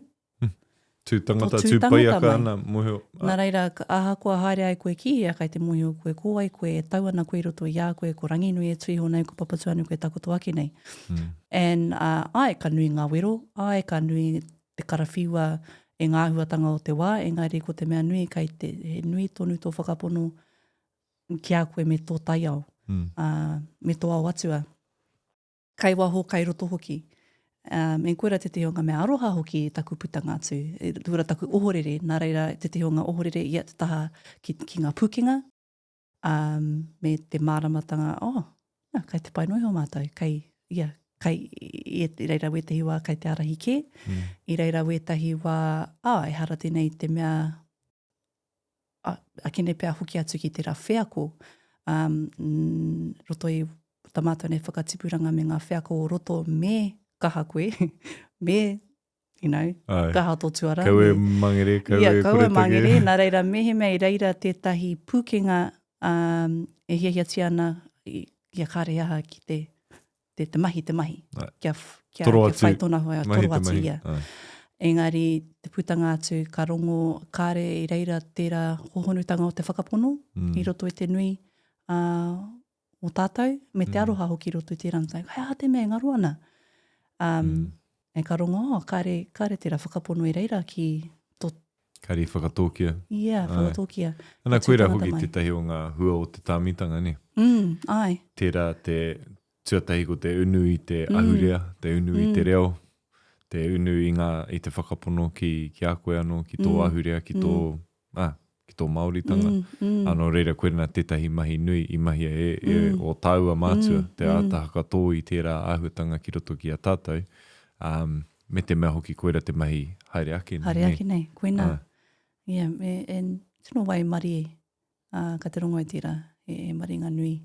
Tū tangata, tū paiaka ana, mōhio. Nā reira, ahakoa haere ai koe ki hea, kei te mōhio koe ko wai koe, e tau ana koe i roto i a koe, ko Ranginui e tū iho nei, ko Papatūānuku e takoto ake nei. Mm. And, uh, āe, ka nui ngā wero, āe, ka nui te karawhiua e ngā āhuatanga o te wā, engari ko te mea nui, kei te, he nui tonu tō whakapono ki a koe me tō taiao, mm. uh, me tō ao atua. Kai waho, kai roto hoki. Um, and koira tētahi o ngā mea aroha hoki i taku putanga atu, e, koira taku ohorere, nā reira tētahi o ngā ohorere ia te taha ki, ki ngā pūkenga, um, me te māramatanga, oh, na, kai te pai noa iho mātou, kai, ia, kai, i, i reira wētahi wā kai te ārahi kē, mm. i reira wētahi wā, ah, ehara tēnei te mea akene pea hoki atu ki tērā wheako, um, roto i tā mātou nei whakatipuranga me ngā wheako o roto me kaha koe, me, you know, Ai. kaha tō tuara. Kaua e me, mangere, kaua ia, e kaua e koretake. mangere, nā reira, mehemea i reira tētahi pūkenga um, e hiahiatia ana, i, ia kāre aha ki te, te, te mahi, te mahi. Ai. Kia, kia, Toro kia atu, whai tōna hoa, mahi toro te atu mahi. ia. Ai. Engari, te putanga atu, ka rongo, kāre i reira tērā hohonutanga o te whakapono mm. i roto i te nui uh, o tātou, me te mm. aroha hoki i roto i tērā. Hei aha te mea e ngaro ana. Um, Mm. E ka rongo, oh, kāre, kāre tērā whakapono i reira ki tō... Kāre i whakatōkia. Yeah, whakatōkia. Ana, koirā hoki tētahi o ngā hua o te tāmitanga, nē? Mm, āe. Tērā te, tuatahi ko te unu i te ahurea, te unu i te reo, te unu i ngā, i te whakapono ki, ki a koe anō, ki tō ahurea, ki tō, ā, ki tō Māoritanga. Ā, nō reira koirā tētahi mahi nui i mahia e, e ō tāua mātua, te āta hakatō i tērā āhuatanga ki roto ki a tātou. Ā, Me te mea hoki koira te mahi haere ake nei. Haere ake nei, koina. Yeah, me, e tino waimarie, uh, ka te rongo i tērā, e, e maringa nui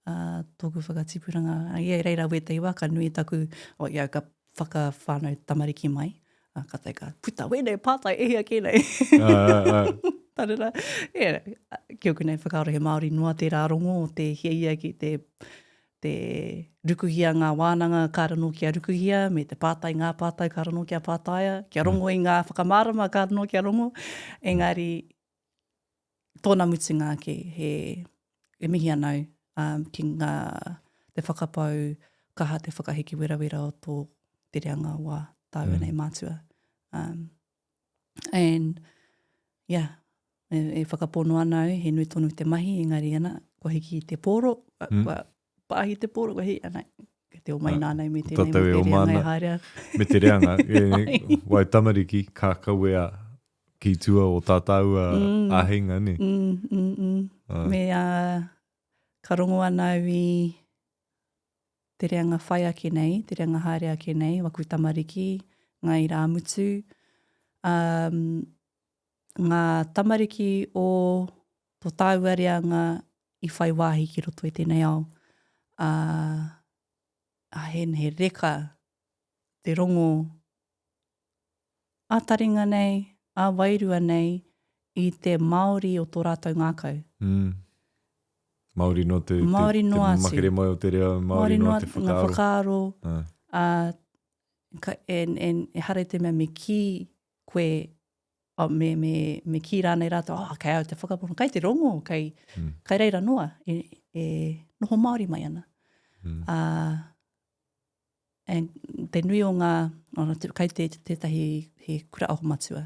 uh, tōku whakatipuranga. Uh, yeah, reira wētahi wā, ka nui taku, oh, yeah, ka whakawhānau tamariki mai, uh, ka tai ka puta wēnei pātai e hia kē nei. Uh, uh. Tarera, yeah, ki oku nei whakaaro he Māori noa tērā rongo o te hiahia ki te te rukuhia ngā wānanga kāre anō kia rukuhia, me te pātai ngā pātai kāre anō kia pātaia, kia rongo i ngā whakamārama kāre anō kia rongo. Engari, tōna mutunga ake, he, e mihi ana au um, ki ngā, te whakapau kaha, te whakaheke werawera o tō te reanga wā tāua mm. nei mātua. Um, And, yeah, e, e whakapono ana au, he nui tonu te mahi, engari ana, kua hiki te pōro, mm. kua pāhi te pōro, kua hiki, ana, kei te omai ah, nānei me tēnei, me te reanga e haere. Me te reanga, e, wai tamariki, ka kawea ki tua o tā tāua mm. āheinga, ne? Mm, mm, mm. Ah. Me, uh, ka rongo ana au i te reanga whai ake nei, te reanga haere ake nei, waku tamariki, ngā irāmutu, um, ngā tamariki o tō tāua reanga i whai wāhi ki roto i tēnei ao. Ā, uh, he, he reka te rongo ā-taringa nei, ā-wairua nei, i te Māori o tō rātou ngākau. Mm. Māori noa te, Māori te, noa te makere mai o te reo, Māori, Māori noa te whakaaro. Ngā whakaaro, ā, ka, en, en, ehara i te mea me kī koe, oh, me, me, me kī rānei rātou, oh, kei au te whakapono, kei te rongo, kei, mm. kei reira noa, e, e noho Māori mai ana. Mm. Ā, And te nui o ngā, kei te, tētahi he kura aho matua,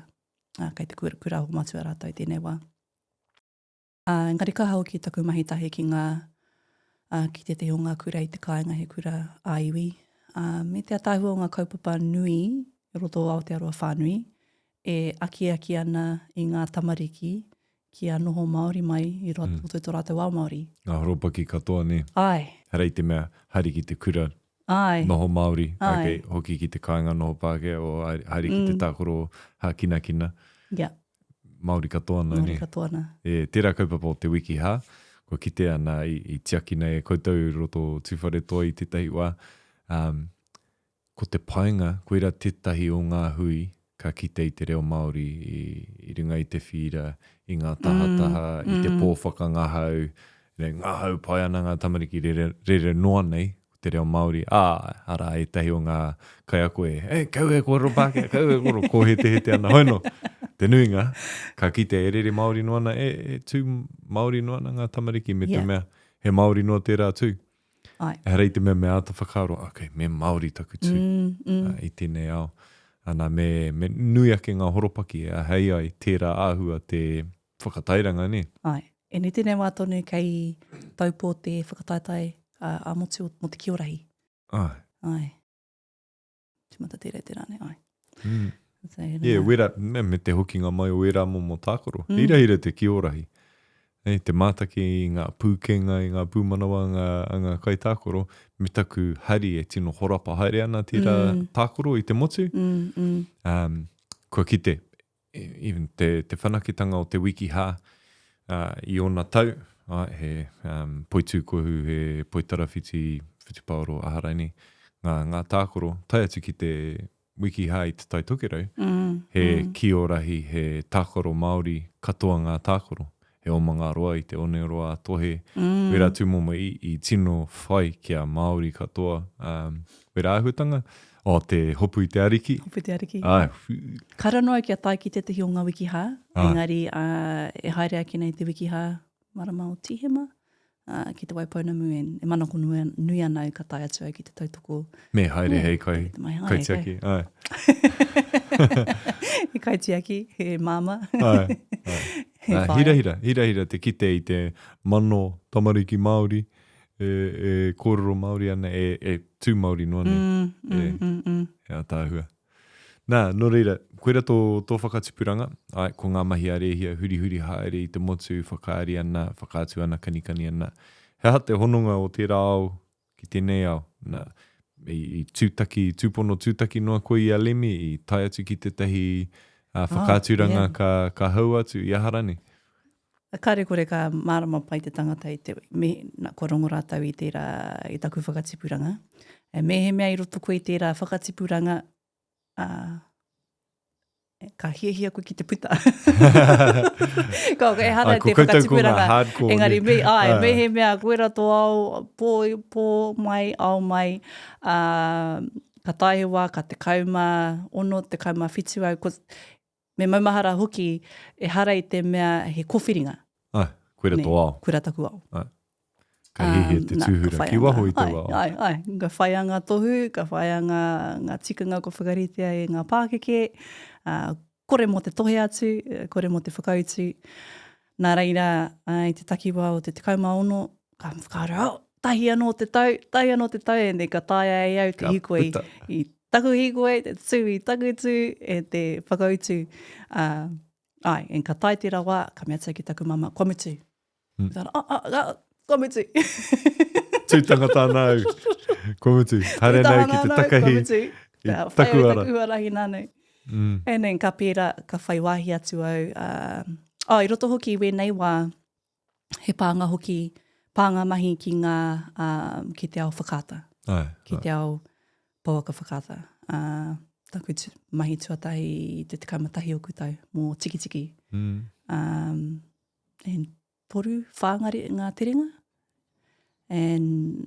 uh, kei te kura, kura aho matua rātou i tēnei wā. Uh, engari kaha hoki taku mahi tahi ki ngā, uh, ki tētahi o ngā kura i te kāinga, he kura ā-iwi. Uh, me te ataahua o ngā kaupapa nui i roto o Aotearoa whānui, e akiaki ana i ngā tamariki kia noho Māori mai i roto mm. i tō rātou ao Māori. Ngā horopaki katoa, nē? Āe. Hara i te mea, haere ki te kura, Āe. noho Māori, Āe. Okay, hoki ki te kāinga noho Pākehā, o haere ki te mm. tākaro hākinakina. Yeah. Māori katoa ana, Māori katoa ana. E, tērā kaupapa o te wiki hā, kua kitea ana i, i tiakina e koutou i roto o Tūwharetoa i tētahi wā. Um, Ko te painga, koirā tētahi o ngā hui ka kite i te reo Māori i runga i te whīra, i ngā tahataha, i te pō whakangahau, ngahau pai ana ngā tamariki rere, rere noa nei ko te reo Māori, ā, arā ētahi o ngā kaiako e, e, kaua e kōrero Pākehā, kaua e kōrero, kōhetehete ana, hoi nō, te nuinga, ka kite e rere Māori noa ana, e, e tū Māori noa ana ngā tamariki me te mea he Māori noa tērā tū. Ai. Ehara i te mea me āta whakaaro, ok, me Māori taku tū mm, mm. Uh, i tēnei ao. Ana, me, me nui ake ngā horopaki e āhei ai tērā āhua te whakatairanga, nē? Ai. E nei tēnei wā tonu kei Taupō te whakataetae uh, ā-motu mō te Kiorahi. Ai. Ai. Tīmata tērā i te rā nei, ai. Mm. So, yeah, wera, me, me te hokinga mai o ērā momo tākaro. Mm. Hirahira te kiorahi. Nei, te mātaki i ngā pūkenga, i ngā pūmanawa a ngā, a ngā kaitākaro, me taku hari e tino horapa haere ana tērā mm. tākaro i te motu. Mm, mm. Um, kua kite, even te, te whanaketanga o te wiki hā uh, i ōna tau, uh, he um, poitūkohu, he poitarawhiti, whutupaoro, aha raini, ngā, ngā tākaro, tae atu ki te wiki hā i Te Tai Tokerau, mm, he mm. kiorahi, he tākaro Māori, katoa ngā tākaro. He omanga roa i te oneroa a Tohe, mm. wera tūmomo i, i tino whai kia Māori katoa um, wera āhuatanga. Oh, te hopu i te ariki. Hopu i te ariki. Ai. Kara noa kia tae ki tētahi o ngā wiki hā, Ai. engari uh, e haere ake nei te wiki hā marama o Tīhema. Uh, ki te Waipounamu and e manako nui, nui ana au ka tae atu au ki te tautoko. Me haere hei kai, kaitiaki, ai. He kaitiaki, he māmā. Ai, ai. He whaea. Hirahira, hirahira te kite i te mano tamariki Māori e, e kōrero Māori ana, e, e tū Māori noa nei. Mm, mm, e, mm, mm. He ātaahua. Nā, nō reira, koira tō, tō whakatupuranga, āe, ko ngā mahi a Rēhia, hurihuri haere i te motu, whakaari ana, whakaatu ana, kanikani ana. He aha te hononga o tērā ao ki tēnei ao? Nā, i, i tūtaki, i tūpono tūtaki noa koe i a Lemmy, i tae atu ki tētahi uh, whakaaturanga oh, yeah. ka, ka hau atu, i aha rānei? Kāre kore ka mārama pai te tangata i te, me, na, kua rongo rātou i tērā, i taku whakatipuranga. E, mehemea i roto koe i tērā whakatipuranga, ā, ka hiahia koe ki te puta. Ka, ehara Ai, te ko koutou ko ngā whakatipuranga, hardcore, engari ne? me, ai, Ā. mehemea koera tō ao, pō, pō mai, ao mai, ā, ka tae he wā, ka 16, 17 au, ko, Me maumahara hoki, ehara i te mea he kowhiringa. Ae, koira Nē, tō ao. Koira taku ao. Ae. Ka hiahia te Um, tūhura ki waho i taua ao. Ae, ae, ae. Ka whaia ngā tohu, ka whaia ngā, ngā tikanga kua whakaritea e ngā pākeke, ā, kore mō te tohe atu, kore mō te whakautu. Nā reira, i te takiwā o te 16, ka whakaaro, oh, tahi anō te tau, tahi anō te tau, and then ka taea e au te hīkoi i taku hīkoi, te tū i taku tū, e te whakautu. Uh, ai, and ka tae tērā wā, ka mea atu ki taku mama, kua mutu. Mm. Tāna, ah, ah, ah, kua mutu. Tū tangata ana au. Kua mutu. Haere ana au ki te takahi i taku ara. Taku huarahi nānei. Mm. And then ka pērā, ka whai wāhi atu au. Uh, oh, i roto hoki i wēnei wā, he pānga hoki, pānga mahi ki ngā, um, ki te ao whakaata. Ai, ki te ao pouaka whakaata. Uh, taku tu, mahi tuatahi i te 11 oku tau mō Tikitiki. Mm. Um, and toru, whā ngā, ngā terenga. And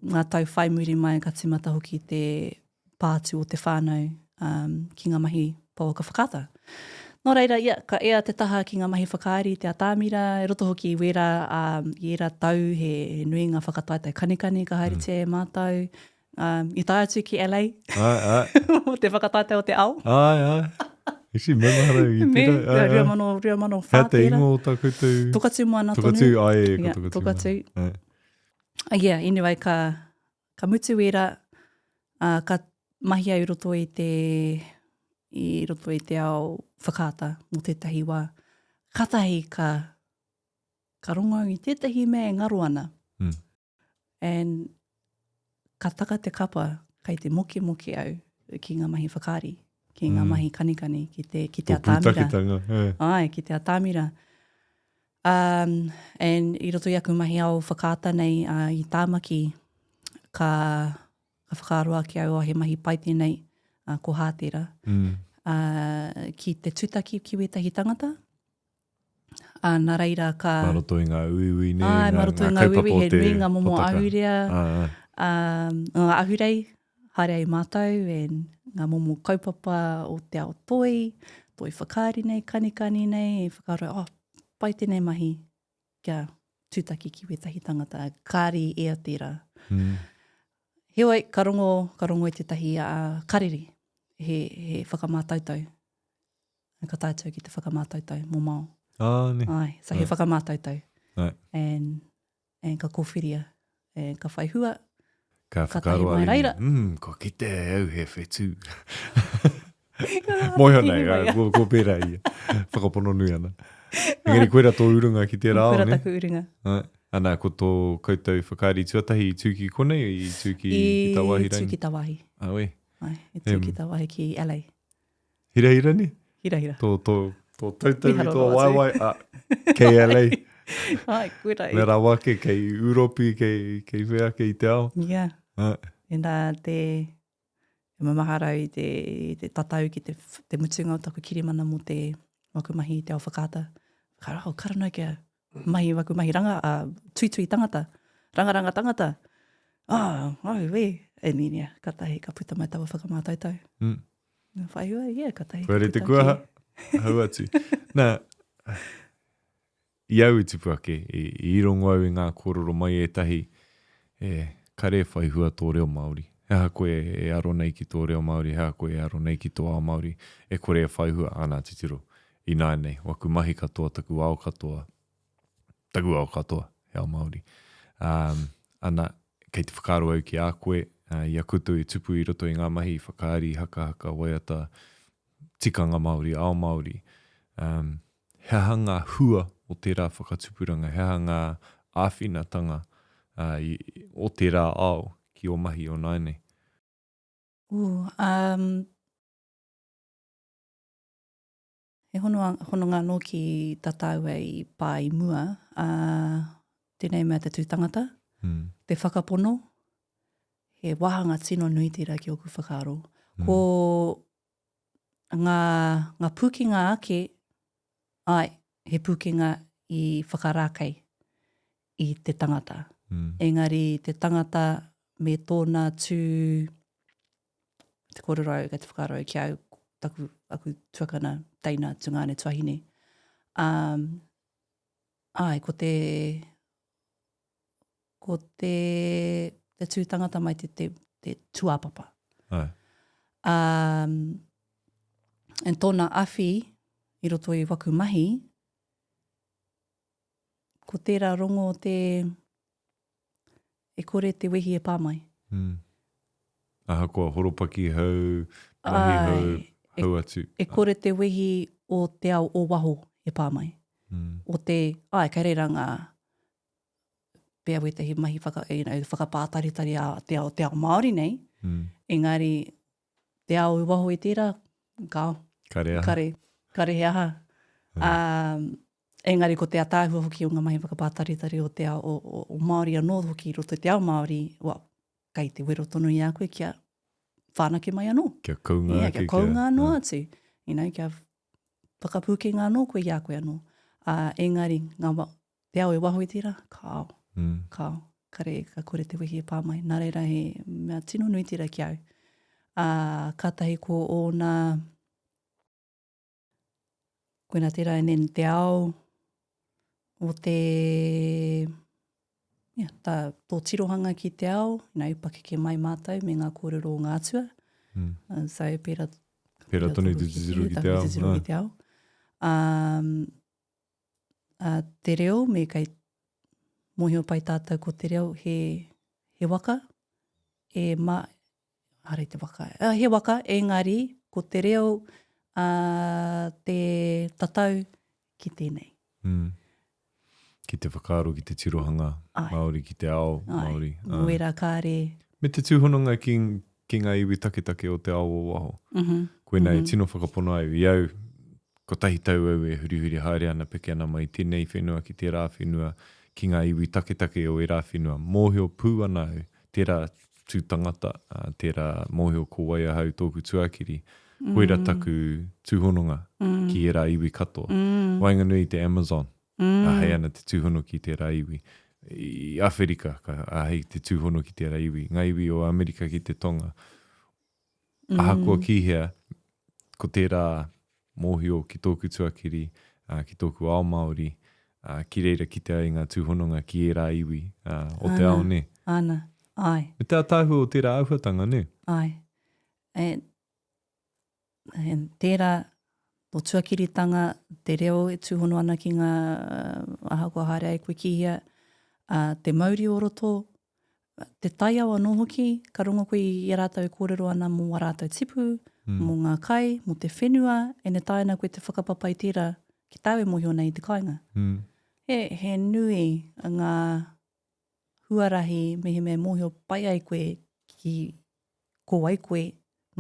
ngā tau whai muri mai ka tīmata hoki te pā atu o te whānau um, ki ngā mahi pouaka whakaata. Nō reira, ia, ka ea te taha ki ngā mahi whakaari, te atāmira, e roto hoki i wērā, um, i ērā tau he, he nui ngā whakataetae kanikani ka haeretia mm. e mātou. Um, i tae atu ki LA. Ai, ai. Mō te whakataetae o te ao. Ai, ai. Isi, maumahara i tērā. Ai, ai. 2000, 2004 Hea te ingoa o tā koutou? Tokatū moana tonu. Tokatū, ai, ko yeah, Tokatū. Tokatū. Ai. Yeah, anyway, ka, ka mutu ērā, ā, ka mahi au i roto i te, i roto i te ao whakaata mō tētahi wā. Kātahi ka, ka rongo au i tētahi mea e ngaro ana. Mm. And ka taka te kapa, kei te mokemoke au ki ngā mahi whakaari, ki ngā mm. mahi kanikani, ki te, ki te Tō atamira. pūtaketanga, eh. Ai, ki te atamira. Um, and i roto i aku mahi ao whakaata nei uh, i Tāmaki, ka, ka whakaaro ake au, oh, he mahi pai tēnei, uh, ko Hātera, mm. uh, ki te tutaki ki wētahi tangata. Uh, nā reira ka... Mā roto i ngā uiui nei, Ai, ngā, mā roto i ngā ngā kaupapa uiui, o he te nui ngā momo hōtaka. ahurea, Ai, ai. um, ngā ahurei, haere ai mātou, and ngā momo kaupapa o te ao toi, toi whakaari nei, kanikani nei, e whakaaro, oh, pai tēnei mahi kia tūtaki ki wētahi tangata, kāri ea tērā. Mm. Heoi, ka rongo, ka rongo i tētahi uh, karere, he, he whakamātautau. Ka tae atu ki te whakamātautau mō Mao. Ah, ne. Ai, so he Ai. whakamātautau. Ai. And, and ka kōwhiria, and ka whai hua, Ka Ka tahi whakaaro a mai Lini, reira. mm, kua kite e au he whetū. Mōhio nei, ko, ko pērā ia. Whakapono nui ana. Engari koira tō urunga ki tērā ao, Koira ne? taku urunga. Ai. Ana, ko tō koutou whakaari tuatahi i tū ki konei, i tū ki, ki tāwāhi I tū raini? ki tāwāhi. Auē. Ai, i tū ki tāwāhi ki LA. Hirahira ne? Hirahira. Tō, tō, tō tautau i Miharo tō rawa atu. waewae, a, kei LA. Ai, koira Me rawa ake, kei Ūropi, kei, kei whea ake i te ao. Yeah. Ai. And uh, te, e maumahara au i te, i te tatau ki te, te mutunga o taku kirimana mō te waku mahi i te ao whakaata. Whakaaro, oh, kara noa kia mahi waku mahi ranga, uh, tuitui tangata, rangaranga tangata. Oh, oh, e, e nīnia, katahi ka puta mai taua whakamātautau. Mm. Nā whai hua, yeah, katahi Kua ka rite puta kuaha, ki. hau atu. Nā, I au i tupu ake, i, i rongo au i ngā kōrero mai ētahi, e, kare e whai hua tō reo Māori. He aha koe e aro nei ki tō reo Māori, he aha koe e aro nei ki tō ao Māori, e kore e whai hua, ana, titiro, ināianei, waku mahi katoa, taku ao katoa, taku ao katoa, he ao Māori. Um, ana, kei te whakaaro au ki a koe, uh, i a koutou e tupu i roto i ngā mahi whakaari, hakahaka, waiata, tikanga Māori, ao Māori. Um, he aha ngā hua o tērā whakatupuranga, he aha ngā āwhinatanga uh, i, o tērā ao ki ō mahi o nāianei? Ooh, um, he hono, hononga anō ki tā tāua i pā i mua, uh, tēnei mea te tū tangata, mm. te whakapono, he wāhanga tino nui tērā ki ōku whakaaro. Mm. Ko ngā, ngā pūkenga ake, āe, he pūkenga i whakarākei i te tangata. Mm. Engari te tangata me tōna tū, te kōrero au, kei te whakaaro au ki au, taku, aku tuakana, teina, tungāne, tuahine. Um, āe, ko te, ko te, te tū tangata mai te, te, te tūāpapa. Ai. Um, and tōna awhi i roto i waku mahi, ko tērā rongo o te, e kore te wehi e pā mai. Mm. Ahakoa horopaki hou, mahi hou, hou atu. E, e kore te wehi o te ao o waho e pā mai. Mm. O te, ai, kei reira ngā, pea wētahi mahi whaka, you know, whakapātaritari a te ao, te ao Māori nei, mm. engari te ao i waho i tērā, kao. Kare aha. Kare, kare he aha. Mm. Um, engari ko te ataahua hoki o ngā mahi whakapātaritari o te ao o, o, o Māori anō hoki i roto i te ao Māori, well, kei te wero tonu i a koe kia whanake mai anō. Kia kounga yeah, ake. Kia kounga anō atu. You know, kia whakapūkenga anō koe i a koe anō. Uh, engari, ngā, Te ao e waho i tērā? Kāo. Mm. Kāo. Kare, ka kore te wehi e pā mai. Nā reira, he mea tino nui tērā ki au. Ā, kātahi ko ōna, koina tērā, and then te ao o te, yeah, tā, tō tirohanga ki te ao, you know, pakeke mai mātou me ngā kōrero o ngā atua. Mm. Uh, so, pērā, pērā tonu te titiro ki te ao. Te titiro ki te ao. Um, a te reo me kei mōhio pai tātou ko te reo he, he waka e ma, haere te waka, uh, he waka engari ko te reo a te tatau ki tēnei. Mm. Ki te whakaaro, ki te tirohanga Ai. Māori, ki te ao Ai. Māori. Mō ērā kāre. Me te tūhononga ki, ki ngā iwi taketake o te ao o waho. Mm -hmm. Koinā mm -hmm. e tino whakapono au. I au, kotahi tau au e hurihuri haere ana, peke ana mai tēnei whenua ki tērā whenua, ki ngā iwi taketake o ērā whenua. Mōhio pū ana au, tērā tū tangata, tērā mōhio ko wai ahau tōku tuakiri. Koira taku tūhononga ki ērā iwi katoa. Waenganui i te Amazon, āhei ana te tūhono ki tērā iwi. I Āwherika, ka āhei te tūhono ki tērā iwi. Ngā iwi o Amerika ki te Tonga. Ahakoa ki hea, ko tērā mōhio ki tōku tuakiri, ki tōku ao Māori, ki reira kite ai ngā tūhononga ki ērā iwi o te ao, nē? Ana, āe. Me te ātaahua o tērā āhuatanga, nē? Āe. And, and tērā, tō tuakiritanga, te reo e tūhono ana ki ngā, ahakoa haere ai koe ki hea, te mauri o roto, Te taiao anō hoki, ka rongo koe i a rātou e kōrero ana mō ā rātou tipu, mm. mō ngā kai, mō te whenua, ene taea ana koe te whakapapa i tērā ki tāu e mōhio nei i te kāinga. Mm. He, he nui ngā huarahi mehemea e mōhio pai ai koe ki ko wai koe,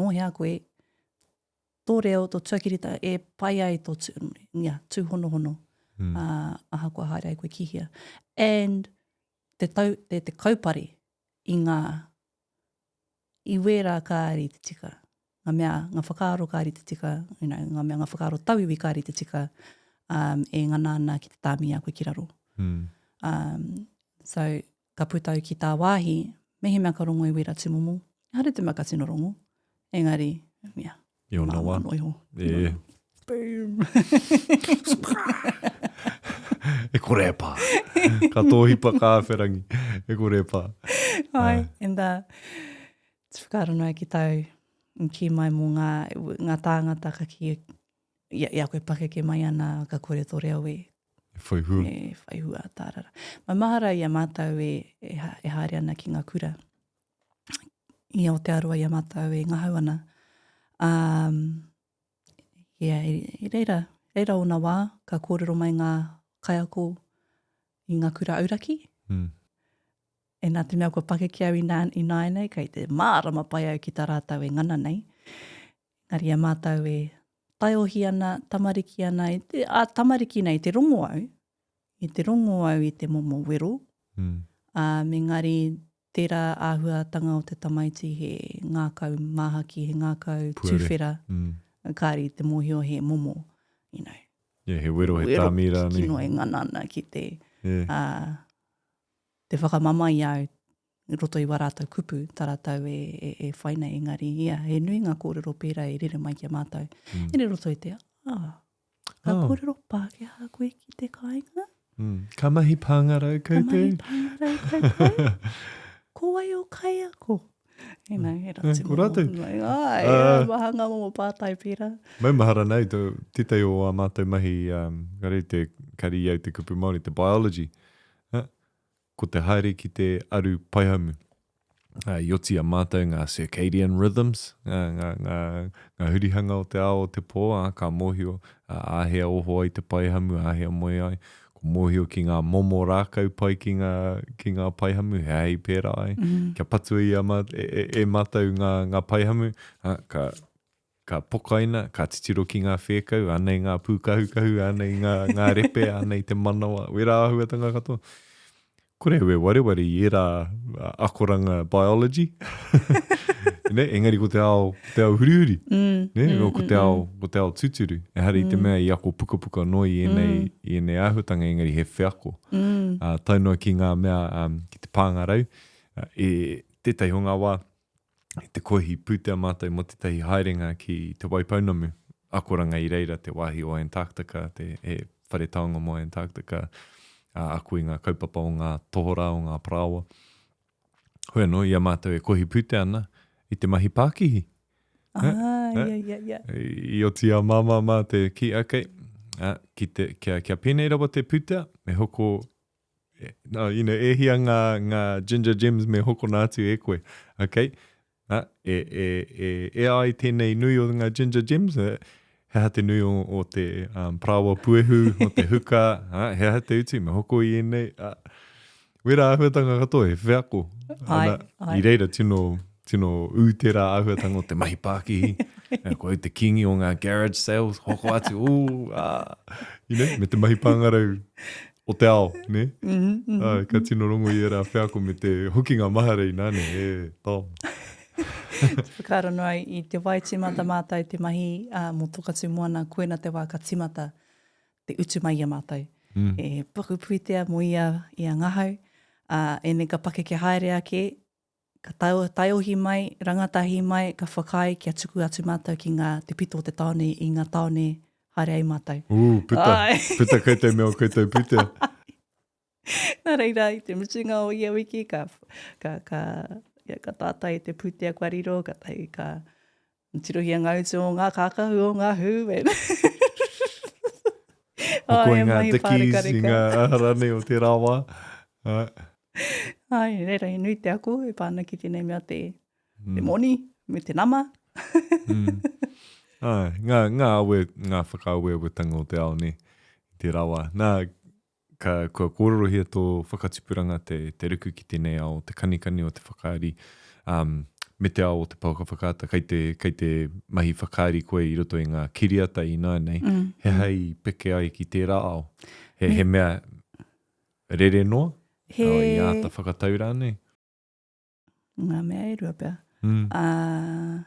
nō hea koe, tō reo, tō tuakirita e pai ai tō tū, yeah, tūhonohono, mm. uh, ahakoa haere ai koe ki hea. And te, tau, te, te kaupare i ngā, i wērā kāre i te tika, ngā mea, ngā whakaaro kāre i te tika, you know, ngā mea, ngā whakaaro tauiwi kāre i te tika, um, e ngana ana ki te tāmi i a koe ki raro. Mm. Um, so, ka puta au ki tāwāhi, mehemea ka rongo i wērā tūmomo, ehara te mea ka tino rongo, engari, yeah, I ōna wā. Māmā noa iho. E. Boom. E kore e pā. Ka tōhipa ka āwherangi. E kore e pā. Ai, and uh, te whakaaro noa ki tāu i kī mai mō ngā, ngā tāngata ka kī i, i a koe pakeke mai ana ka kore tō reo e E whai hua. E whai hua, tārara. Maumahara i a mātou e, e, e haere ana ki ngā kura. I Aotearoa i a mātou e ngahau ana. Um, yeah, i, i reira, reira ōna wā, ka kōrero mai ngā kaiako i ngā kura auraki. Mm. E nā te mea kua pakeke au inā, ināianei, kei te mārama pai au ki tā rātou e ngana nei. Engari i a mātou e taiohi ana, tamariki ana, i te, a tamariki nei, te rongo au, i te rongo au i te momo wero, mm. ā, engari tērā āhuatanga o te tamaiti he ngākau māhaki, he ngākau Puare. tuwhera, mm. kāre i te mōhio he momo, you know. Yeah, he wero, he tāmi rānei. Wero kikino e ngana ana ki te, yeah. ā, te whakamamae i a au i roto i wā rātou kupu, tā rātou e, e, e whai nei, engari, ia, he nui ngā kōrero pērā e rere mai ki a mātou. Mm. Engari roto i te, ah, ka oh. kōrero Pākehā koe ki te kāinga? Mm. Ka mahi pāngarau koutou? Ka mahi pāngarau koutou? Ko wai o kaiako? You know, he rā Ko rātou. Ai, uh, maha ngā momo pātai pērā. Maumahara nei, tō, tētahi o ā mātou mahi, um, kare te, kare i au te kupu Māori, te biology. Uh, ko te haere ki te aru paihamu. Ā, i oti a mātou ngā circadian rhythms, ngā, ngā, ngā, ngā hurihanga o te ao o te pō, ā, ka mōhio, ā, āhea oho ai te paihamu, āhea moe ai. Ko mōhio ki ngā momo rākau pai ki ngā, ki ngā paihamu, he aha i pērā ai. Kia patua i a mā, e, e, e mātou ngā, ngā paihamu, ā, ka, ka pokaina, ka titiro ki ngā whēkau, anei ngā pūkahukahu, anei ngā, ngā repe, anei te manawa, wērā āhuatanga katoa. Kore au e wareware i ērā akoranga biology, ne? Engari ko te ao, te ao hurihuri, mm, ne? Mm, ko te mm, ao, mm. ko te ao tūturu. Ehara i te mm. mea i ako pukapuka noa i ēnei, mm. i ēnei āhuatanga, engari he wheako. Mm. Uh, tae noa ki ngā mea, um, ki te pāngarau, uh, e, tētahi o ngā wā, i te kohi pūtea mātou mō tētahi haerenga ki Te Waipounamu, akoranga i reira te wāhi o Antarctica, te, he whare taonga mō Antarctica, ā, ako i ngā kaupapa o ngā tohorā, o ngā parāoa. Hoi anō, i a mātou e kohi pūtea ana, i te mahi pākihi. Ah, ia, ia, ia. I oti a māmā mā te kī, okay, ā, ki te, kia, kia pēnei rawa te pūtea, me hoko No, you know, e hia ngā, ngā ginger gems me hokona atu e koe. Okay? Na, e, e, e, e ai tēnei nui o ngā ginger gems, e, he aha te nui o, o te um, parāoa puehu, o te huka, ha, he aha te utu, me hoko i ēnei. A, wera āhuatanga katoa, he wheako. Ai, Ana, ai. I reira tino, tino ū tērā āhuatanga o te mahi pākihi. Ko au te kīngi o ngā garage sales, hoko atu, ū, ā, you know, me te mahi pāngarau o te ao, ne? Mm -hmm, mm -hmm. ka tino rongo i ērā wheako me te hokinga mahara i nāne, e, tao. Whakaaro noa i te wai tīmata mātou te mahi uh, mō Tokatu Moana, koina te wā ka tīmata te utu mai i a mātou. Mm. E paku pūtea mō ia, ia ngahau, uh, ene ka pakeke haere ake, Ka taiohi mai, rangatahi mai, ka whakaae kia tuku atu mātou ki ngā, te pito o te tāone i ngā tāone haere ai mātou. Ū, puta, Ai. puta koutou me ō koutou pūtea. Nā reira, i te mutunga o ia wiki, ka, ka, ka, ia, ka tātai te pūtea kua riro, ka tahi, ka tirohia ngā utu o ngā kākahu o ngā hū. And... Hoko Ai, i he ngā mahi dickies, i pārekareka. ngā aha rānei o tērā wā. Ai. Ai, reira, he nui te ako e pā ana ki tēnei mea te, mm. te moni me te nama. mm. Ai, ngā, ngā, awe, ngā whakaaweawetanga o te ao, ne, i te rawa. Nā, ka, kua kōrerohia tō whakatupuranga te, te ruku ki tēnei ao, te kanikani o te whakaari, um, me te ao o te pouaka whakaata, kei te, kei te mahi whakaari koe i roto i ngā kiriata ināianei, mm. he aha i peke ai ki tērā ao? He, he mea Rere noa? He... Oh, i āta whakatau rānei? Ngā mea e rua pea. Mm. Uh,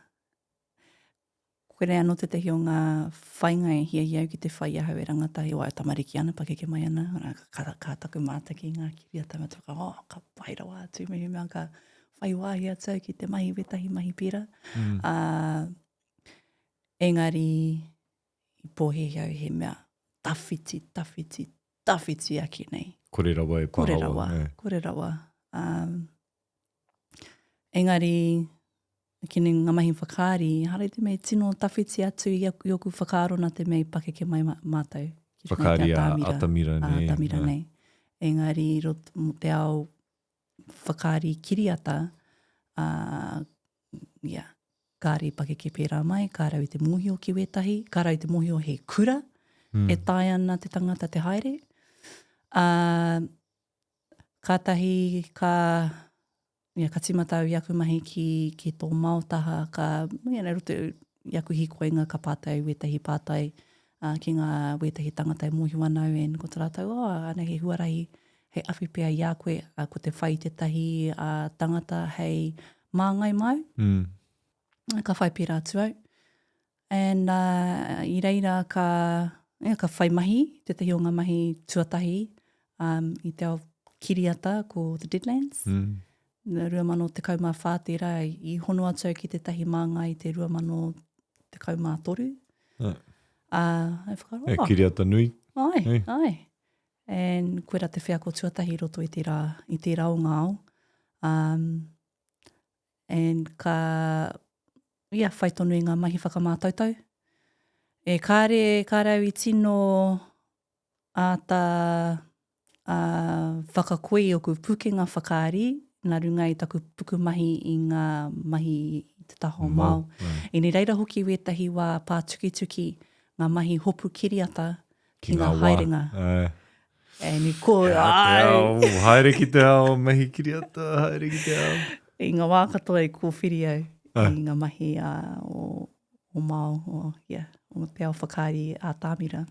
koinei anō tētahi o ngā whainga e hiahia au ki te whai ahau e rangatahi o au tamariki ana, pakeke mai ana, ka, ka, ka taku mātaki ngā kiriata me te whaka, oh, ka pai rawa atu mehemea ka whai wāhi atu au ki te mahi wētahi mahi pērā. Mm. Uh, engari, i pōhēhē au he mea tawhiti, tawhiti, tawhiti ake nei. Kore rawa e pahawa. Kore rawa, eh. kore rawa. Um, engari, kini ngā mahi whakaari, hara i te mea tino tawhiti atu i, aku, i oku whakaaro nā te mea i pakeke mai ma, mātou. Ki whakaari a atamira nei. A atamira nei. Engari, rot, mo te ao whakaari kiriata, uh, yeah, kāre i pakeke pērā mai, kāre au i te mōhio ki wētahi, kāre au i te mōhio he kura mm. e taea ana te tangata te haere. Uh, kātahi ka, yeah, ka tīmata au i aku mahi ki, ki tō mao taha, ka, yeah, nei roto i aku hīkoinga ka pātai au wētahi pātai uh, ki ngā wētahi tangata e mōhio ana au and ko tā rātou, oh, ana he huarahi hei awhi pea i a koe, uh, ko te whai tētahi uh, tangata hei māngai māu. Mm. Ka whai pērā atu au. And uh, i reira ka, yeah, ka whai mahi, tētahi o ngā mahi tuatahi um, i te ao kiriata ko The Deadlands. Mm. 2014 tērā i hono atu au ki tētahi māngai i te 2013. Ah. Uh, ai whakaaro, E, kiriata nui. Ai, Ei. ai. And koira te wheako tuatahi i roto i tērā, i tērā o ngā ao. Um, and ka, yeah, whai tonu i ngā mahi whakamātautau. E kāre, kāre au i tino āta uh, whakakoi i oku pukenga whakaari nā runga i taku pukumahi i ngā mahi i te taha o Mao. Ine reira hoki wētahi wā pātukituki ngā mahi hopu kiriata ki, ki ngā, ngā haerenga. Wā. And i ko, ai! Te ao, haere ki te ao, mahi kiriata, haere ki te ao. I ngā wā katoa i kōwhiri au i ngā mahi uh, o, o Mao, o, yeah, o te ao whakaari ātamira.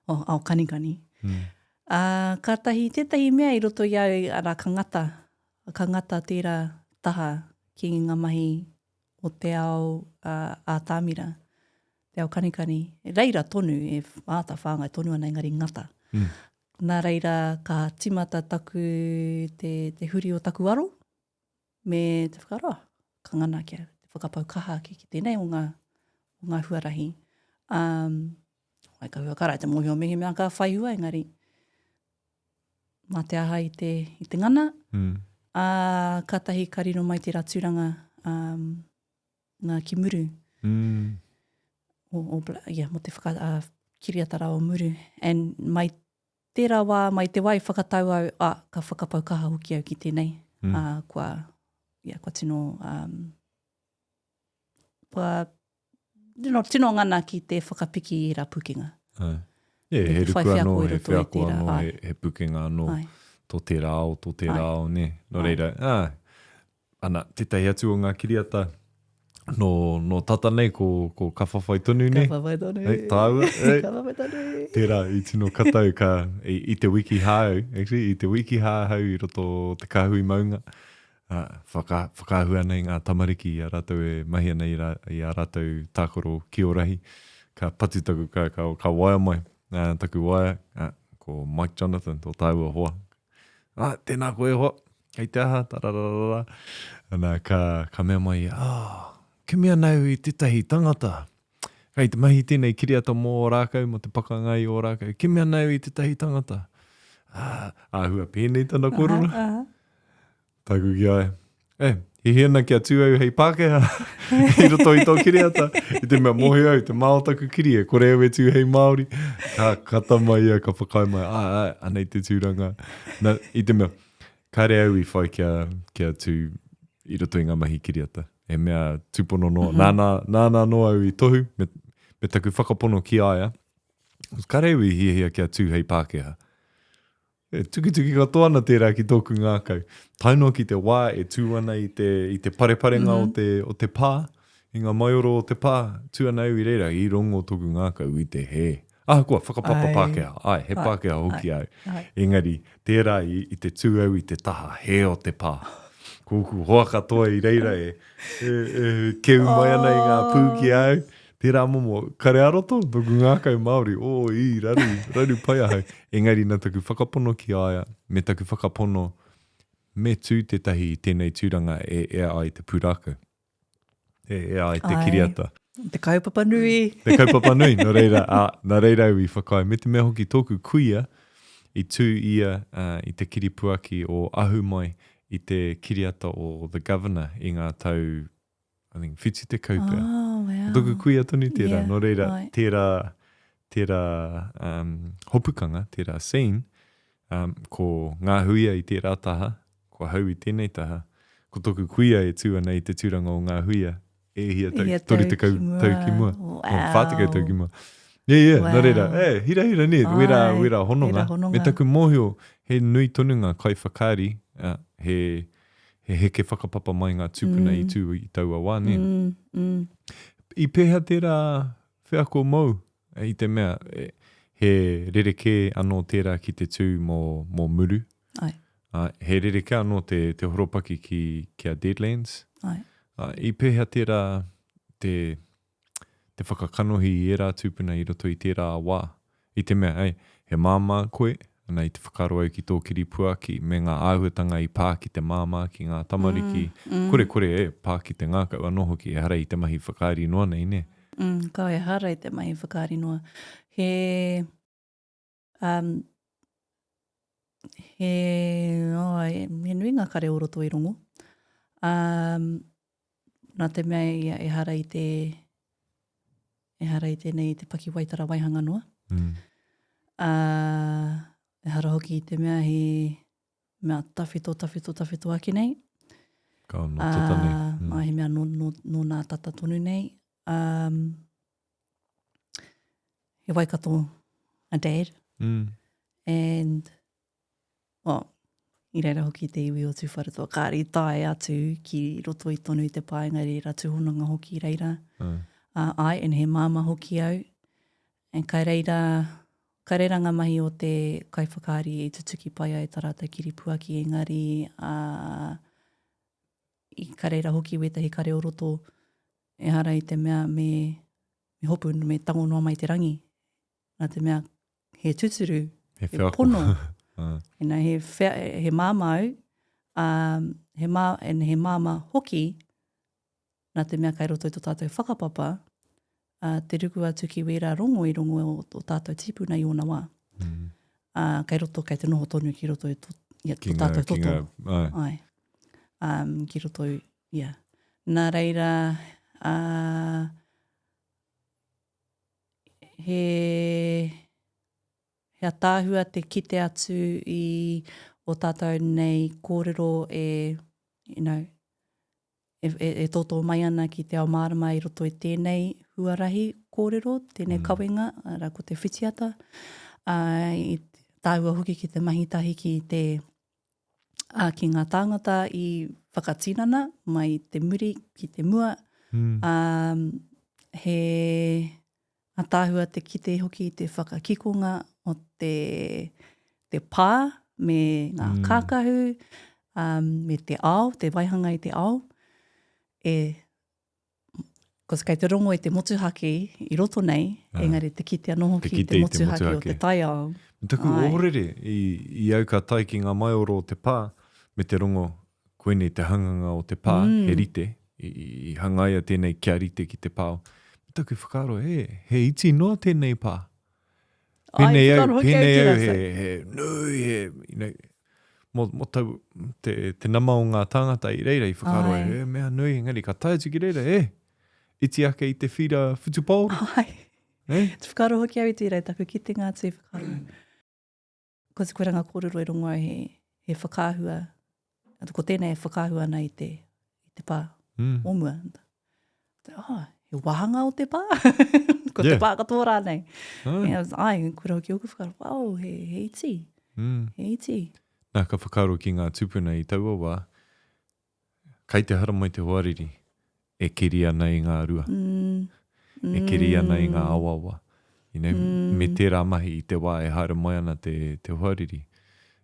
o ao kanikani. Mm. Ā, kātahi tētahi mea i roto i au, arā, ka ngata, ka ngata tērā taha ki ngā mahi o te ao uh, ātamira, te ao kanikani. Reira tonu, e āta whāngai tonu ana engari ngata. Mm. Nā reira ka timata taku, te, te huri o taku aro, me te whakaaro, ka ngana kia te whakapau kaha ake ki tēnei o ngā, o ngā huarahi. Um, ai ka hua kara, te mōhio mehemea ka whai hua, engari mā te aha i te, i te ngana, mm. ā, kātahi ka riro mai tērā tūranga um, nā ki Muru. Mm. O, o, yeah, mo te whaka, uh, kiriata rā o Muru. And mai Tērā wā, mai te wā i whakatau au, ā, ka whakapau kaha hoki au ki tēnei, mm. ā, kua, yeah, kua tino, um, kua tino, tino ngana ki te whakapiki i ērā pukenga. Ai. Yeah, he ruku anō, he wheako anō, he, he pukenga anō, ai. tō tērā ao, tō tērā ao, nē. Nō reira, ā, Ana, tētahi atu o ngā kiriata nō, nō tata nei, ko, ko Ka Whawhai Tonu, nē? Ka Whawhai Tonu. Hei, tāua. Hei. Ka Whawhai Tonu. Tērā, i tino katau ka, i, i te wiki hā au, actually, i te wiki hā ahau i roto o te kāhui maunga, uh, whaka, whakaahua ana i ngā tamariki i a rātou e mahi ana i, rā, i a rātou tākaro kiorahi, ka patu taku, ka, ka, ka waea mai, uh, taku waea, uh, ko Mike Jonathan, tō tāua hoa, Ah, tēnā koe e hoa, kei te aha, tarararara. Ana, ka, ka mea mai ia, ah, kimi ana au i tētahi tangata. Kei te mahi tēnei kiriata mō Ōrākau, mō te pakanga i Ōrākau. Kimi ana au i tētahi tangata. Ah, āhua pēnei tana kōrero. Aha, aha. Tāku ki a ia, E, hihi ana kia tū au hei Pākehā i roto i tō kiriata, i te mea mōhio au, te mā o taku kiri, e kore au e tū hei Māori. Ka kata mai ia, ka whakaae mai, āe, āe, anei te tūranga. Na, i te mea, kāre au i whai kia, kia tū i roto i ngā mahi kiriata. He mea tūpono noa, mm -hmm. nāna, nāna noa au i tohu, me, me taku whakapono ki a ia, kāre au i hiahia kia tū hei Pākehā. E tukituki katoa ana tērā ki tōku ngākau. Tae noa ki te wā e tū ana i te, i te pareparenga mm -hmm. o, te, o te pā, i ngā maioro o te pā, tū ana au i reira, i rongo tōku ngākau i te hē. Ahakoa, whakapapa Pākehā, ai, he Pākehā hoki au. Engari, tērā i, i te tū au i te taha hē o te pā. Ko ōku hoa katoa i reira e, e, e keu mai ana i ngā pū ki a au. Tērā momo kare ā-roto, tōku ngākau Māori, ō, ī, raru, raru pai ahau. Engari nā taku whakapono ki a ia, me taku whakapono me tū tētahi i tēnei tūranga e ea ai te pūrākau, e ea ai te kiriata. Te kaupapa nui. Te kaupapa nui, nō reira, ā, nā reira au i whakaae. Me te mea hoki tōku kuia, i tū ia i te kiripuaki o Ahumai i te kiriata o The Governor i ngā tau, I think, 70 pea. Oh, wow. Ko tōku kuia tonu tērā, Yeah, nō reira, right. tērā, tērā um, hopukanga, tērā scene, um, ko ngā huia i tērā taha, ko ahau i tēnei taha, ko tōku kuia e tū ana i te tūranga o ngā huia, e hia tau, Hia tau 30 ki mua. tau ki mua. Wow. Oh, 40 tau ki mua. Yeah, yeah, wow. nō reira, e, hirahira nē, Ai, wera, wera hononga. wera hononga. Me taku mōhio, he nui tonu ngā kaiwhakaari, uh, he, he heke whakapapa mai ngā tūpuna mm. i tū i taua wā, nē. Mm, mm. I pēhea tērā wheako mōu, i te mea, e, he rerekē anō tērā ki te tū mō, mō Muru. Ai. Ā, he rerekē anō te, te horopaki ki, ki a Deadlands. Ai. Ā, i pēhea tērā te, te whakakanohi i ērā tūpuna i roto i tērā wā? I te mea, ei, he māmā koe, ana i te whakaaro au ki tō kiripuaki me ngā āhuatanga i pā ki te māmā, ki ngā tamariki, mm, mm. korekore e pā ki te ngākau anō hoki, ehara i te mahi whakaari noa nei, nē? Mm, kao, ehara i te mahi whakaari noa. He, um, he, oh, he nui ngā kare o roto i rongo. Um, nā te mea ia ehara i te, ehara i tēnei i te pakiwaitara waihanga noa. Mm. Uh, ehara hoki i te mea he mea tawhito, tawhito, tawhito ake nei. Ka nō tata nei. Mm. Ai, he mea nō, nō, nō nā tata tonu nei. Um, he Waikato a dad. Mm. And, well, i reira hoki te iwi o Tūwharetoa. Kāre i tae atu ki roto i tonu i te pā, engari reira tūhononga hoki i reira. Mm. Uh, ai, and he māmā hoki au. And kai reira, kai reira ngā mahi o te kaiwhakaari i tutuki pai ai tā rātou kiripuaki, engari, uh, i ka reira hoki wētahi kare o roto, ehara i te mea me, me hopu, me tango noa mai te rangi. Nā te mea, he tuturu, he, he pono. You know, he, whea, he māmā au, um, he, mā, and he māmā hoki, nā te mea kai roto i tō tātou whakapapa, uh, te ruku atu ki wērā rongo i rongo o, o tātou tīpuna i ōna wā. Mm. Uh, kai roto, kai te noho tonu ki roto i tō, ia, tō tātou toto. Ki ngā, ai. Ai. Um, ki roto, ia. Nā reira, uh, he, he ataahua te kite atu i o tātou nei kōrero e, you know, e, e, e tōtō mai ana ki te ao mārama i roto i tēnei huarahi kōrero, tēnei mm. kawenga, arā ko te whitiata. Uh, i tāua hoki ki te mahi tahi ki te ā, ki ngā tāngata i whakatinana mai te muri ki te mua. Mm. Ā, he ataahua te kite hoki i te whakakikonga o te, te pā me ngā mm. kākahu, um, me te ao, te waihanga i te ao, e Cos kei te rongo i te motuhake i roto nei, ah. engari te kite anō hoki te, te motuhake o te taiao. Me taku ohorere i, i au ka tae ki ngā maioro o te pā, me te rongo koinei te hanganga o te pā, mm. he rite, i, i hangaia tēnei kia rite ki te pā. Me taku whakaaro, he, he iti noa tēnei pā. Pēnei au, pēnei au, he, he nui, he, you know, mō, mō tau, te, te nama o ngā tāngata i reira i whakaaro ai, he mea nui, engari ka tae atu ki reira, e, iti ake i te whira whutupaoro. Ai. Eh? Te whakaaro hoki au i tērā, taku kitenga atu i whakaaro. Ko te koiranga kōrero i rongo au he, he whakaahua, ko tēnei e whakaahua ana i te, i te pā mm. o mua. Oh, he wāhanga o te pā? ko yeah. te pā katoa rānei. Ah. Yeah, ai, kura hoki oku whakaaro, wow, he, he iti. Mm. He iti. Nā, ka whakaaro ki ngā tūpuna i taua wā, kai te haramai te hoariri e keri ana i ngā rua, mm. e keri ana i ngā mm. awaawa. You know, mm. me tērā mahi i te wā e haere mai ana te, te hoariri.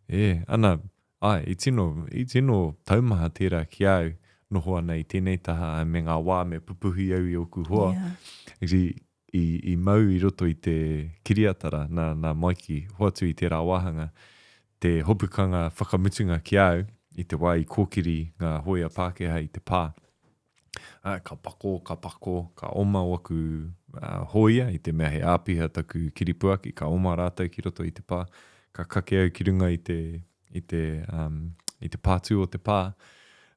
E, ana, Āe, i tino, i tino taumaha tērā ki a au, noho ana i tēnei taha, āe, me ngā wā me pupuhi au i ōku hoa. Yeah. Actually, i, i mau i roto i te kiriata rā, nā, nā Maiki hoatu i tērā wāhanga, te hopukanga whakamutunga ki a au, i te wā i kōkiri ngā hōia Pākehā i te pā. Ā, ka pako, ka pako, ka oma waku uh, hōia, i te mea he āpiha taku kiripuaki, ka oma rātou ki roto i te pā, ka kake au ki runga i te, i te, um, i te pātū o te pā.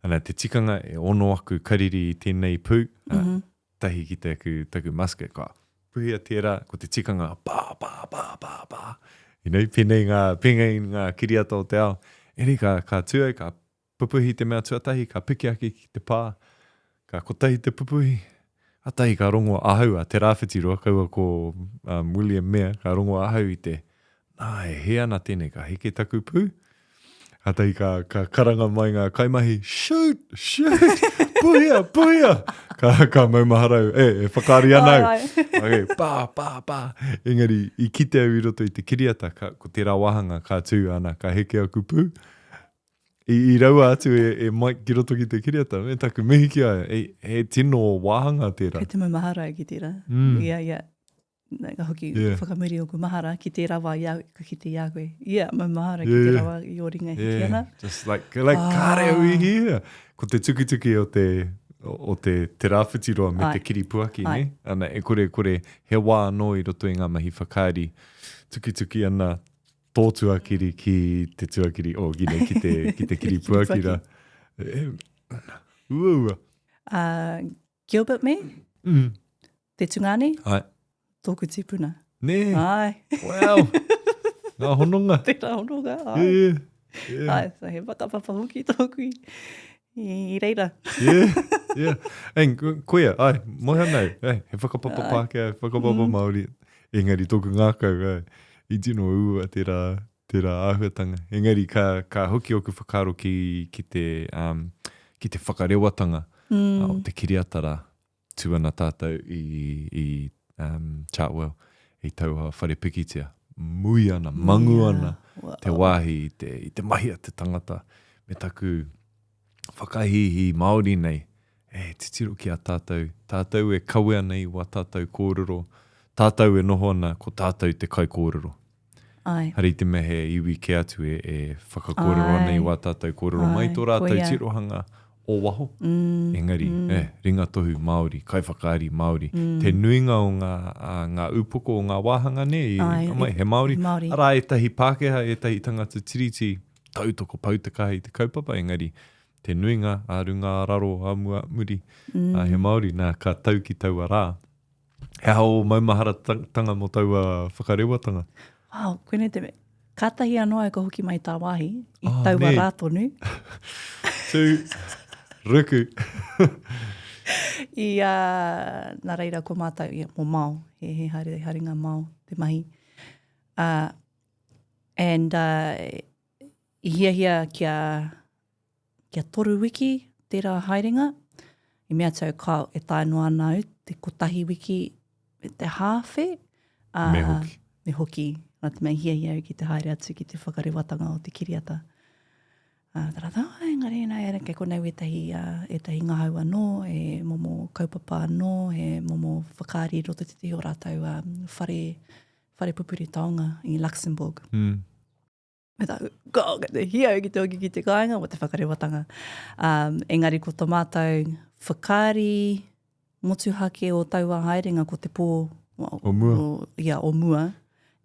Ana, te tikanga e ono aku kariri i tēnei pū, mm -hmm. tahi ki taku, taku musket, ka puhia tērā, ko te tikanga, pā, pā, pā, pā, pā. You know, pēnei ngā, pēnei ngā kiriata o te ao. Eri, ka, ka tū au, ka Pupuhi te mea tuatahi, ka piki ake ki te pā, ka kotahi te pupuhi, katahi ka rongo ahau a Te Rāwhitiroa, kaua ko um, William Mair, ka rongo ahau i te, nā, e hē ana tēnei, ka heke taku pū. Katahi ka, ka karanga mai ngā kaimahi, shoot, shoot, puhia, puhia! Ka, ka maumahara au, e, e whakaari ana au. Okay, pā, pā, pā. Engari, i kite au i roto i te kiriata, ka, ko tērā wāhanga ka tū ana, ka heke aku pū. I, i raua atu e, e Mike ki roto ki te kiriata, me taku mihi ki a ia, e, he tino wāhanga tērā. Kei te maumahara au ki tērā. Mm. Ia, ia. Ka hoki yeah. whakamuri oku mahara ki tērā wā i au, ka kite i a koe. Ia, maumahara yeah, ki tērā wā i o ringa hiki yeah. ana. Just like, like ah. kāre au i hia. Ko te tukituki o te, o te, te rāwhitiroa me Ai. te kiripuaki, Ai. ne? Ana, e kore, kore, he wā anō i roto i ngā mahi whakaari, tukituki ana tō tuakiri ki te tuakiri, oh, you know, ki te, ki te kiripuaki rā. E, uaua. Uh, Gilbert me? Mm. Te tungāne? Ai. Tōku tipuna. Nē. Ai. Wow. Ngā hononga. Tērā hononga, ai. Yeah, yeah. Yeah. Ai, so he whakapapa hoki tōku i, i reira. yeah, yeah. Hey, koia, ai, moe ana au. Hey, he whakapapa Pākehā, he whakapapa mm. Māori. Engari tōku ngākau, ai, i tino uua tērā, tērā āhuatanga. Engari ka, ka hoki ōku whakaaro ki, ki te, um, ki te whakarewatanga mm. o te kiriata rā. Tū ana tātou i, i um, Chartwell, i taua whare pikitia. Mui ana, mangu ana wow. te wāhi i te, i te mahi a te tangata me taku whakahīhī Māori nei. E, titiro ki a tātou, tātou e kawe ana i wā tātou kōrero, tātou e noho ana, ko tātou te kaikōrero. Ai. Hari te mea he iwi kē atu e, e whakakōrero ana i wā tātou kōrero mai tō rātou koia. tirohanga o waho. Mm, Engari, mm. eh, ringatohu Māori, kaiwhakaari Māori. Mm. Te nuinga o ngā, a, ngā upoko o ngā wāhanga nei, i, Ai, mai, he Māori. Māori. Arā ētahi Pākehā, ētahi tangata tiriti tautoko poutakaha i te kaupapa, engari te nuinga, a runga, a raro, a mua, a muri, mm. a, he Māori, nā, ka tau ki taua rā. He aha ō maumaharatanga mō taua whakarewatanga? Wow, koinei te mea. Kātahi anō au ka hoki mai tāwāhi, i oh, taua nē. rā tonu. Tū, ruku. I, uh, nā reira ko mātou, ia, mō Mao, he, he haere, haerenga Mao te mahi. Uh, and uh, i hiahia kia kia toru wiki tērā haerenga, i mea atu au, kāo, e tae noa ana au te kotahi wiki me te hāwhe. Ā, me hoki. Me hoki, nā te mea i hiahia au ki te haere atu ki te whakarewatanga o te kiriata. Ā, tā rātou, oh, engari, nā, e, kei konei wētahi, ā, ētahi ngahau anō, he momo kaupapa anō, he momo whakaari i roto i tētahi o rātou ā, whare, whare pupuri taonga i Luxembourg. Mm. Me tāku, go, kei te hia au ki te hoki ki te kāinga mō te whakarewatanga. Um, engari ko tō mātou whakaari motuhake o taua haerenga ko te pō o, o mua. O, ia, o mua.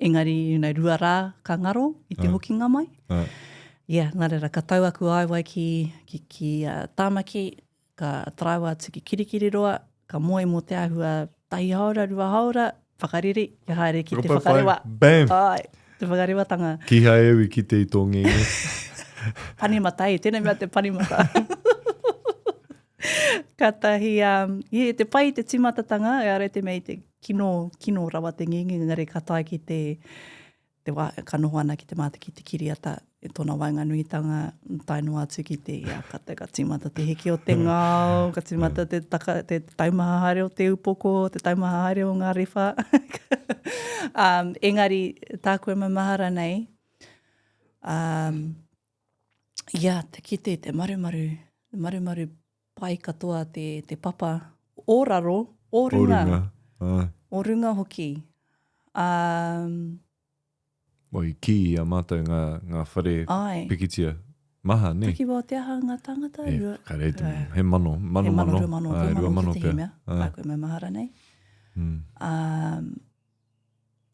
Engari, you know, rua rā ka ngaro i te Ai. hokinga mai. Ai. Yeah, nā reira, ka tau aku waewae ki, ki, ki uh, Tāmaki, Ka taraiwa atu ki Kirikiriroa, ka moe mō te āhua tahi haora, rua haora, whakarere, kia haere ki te whakarewa. Bam! Ai, te whakarewatanga. Kīhai au i kite i tō ngenge. Panimata, e, tēnei mea te panimata. Kātahi, um, yeah, te pai te tīmatatanga, e ara te mea i te kino, kino rawa te ngenge, engari ka tae ki te, te wā ka noho ana ki te mātaki ki te kiriata e tōna waenganuitanga tae noa atu ki te ia ka, ka tīmata te heke o te ngao, ka tīmata te, taka, te taumaha haere o te upoko, te taumaha haere o ngā rewha. um, engari, tāku e maumahara nei, um, ia, te kite, te marumaru, te marumaru pai katoa te, te papa o raro, o runga. O runga, ai. O runga hoki. Um, Well, i kī i a mātou ngā, ngā whare ai. pikitia. Maha, nē? Takiwā o te aha ngā tāngata? E, Rua, kāre, te, he mano, mano, he mano, mano. 2000, Āe, 2000 2000 tētahi pea. mea. Āe. Āe, koe maumahara nei. Mm. Um,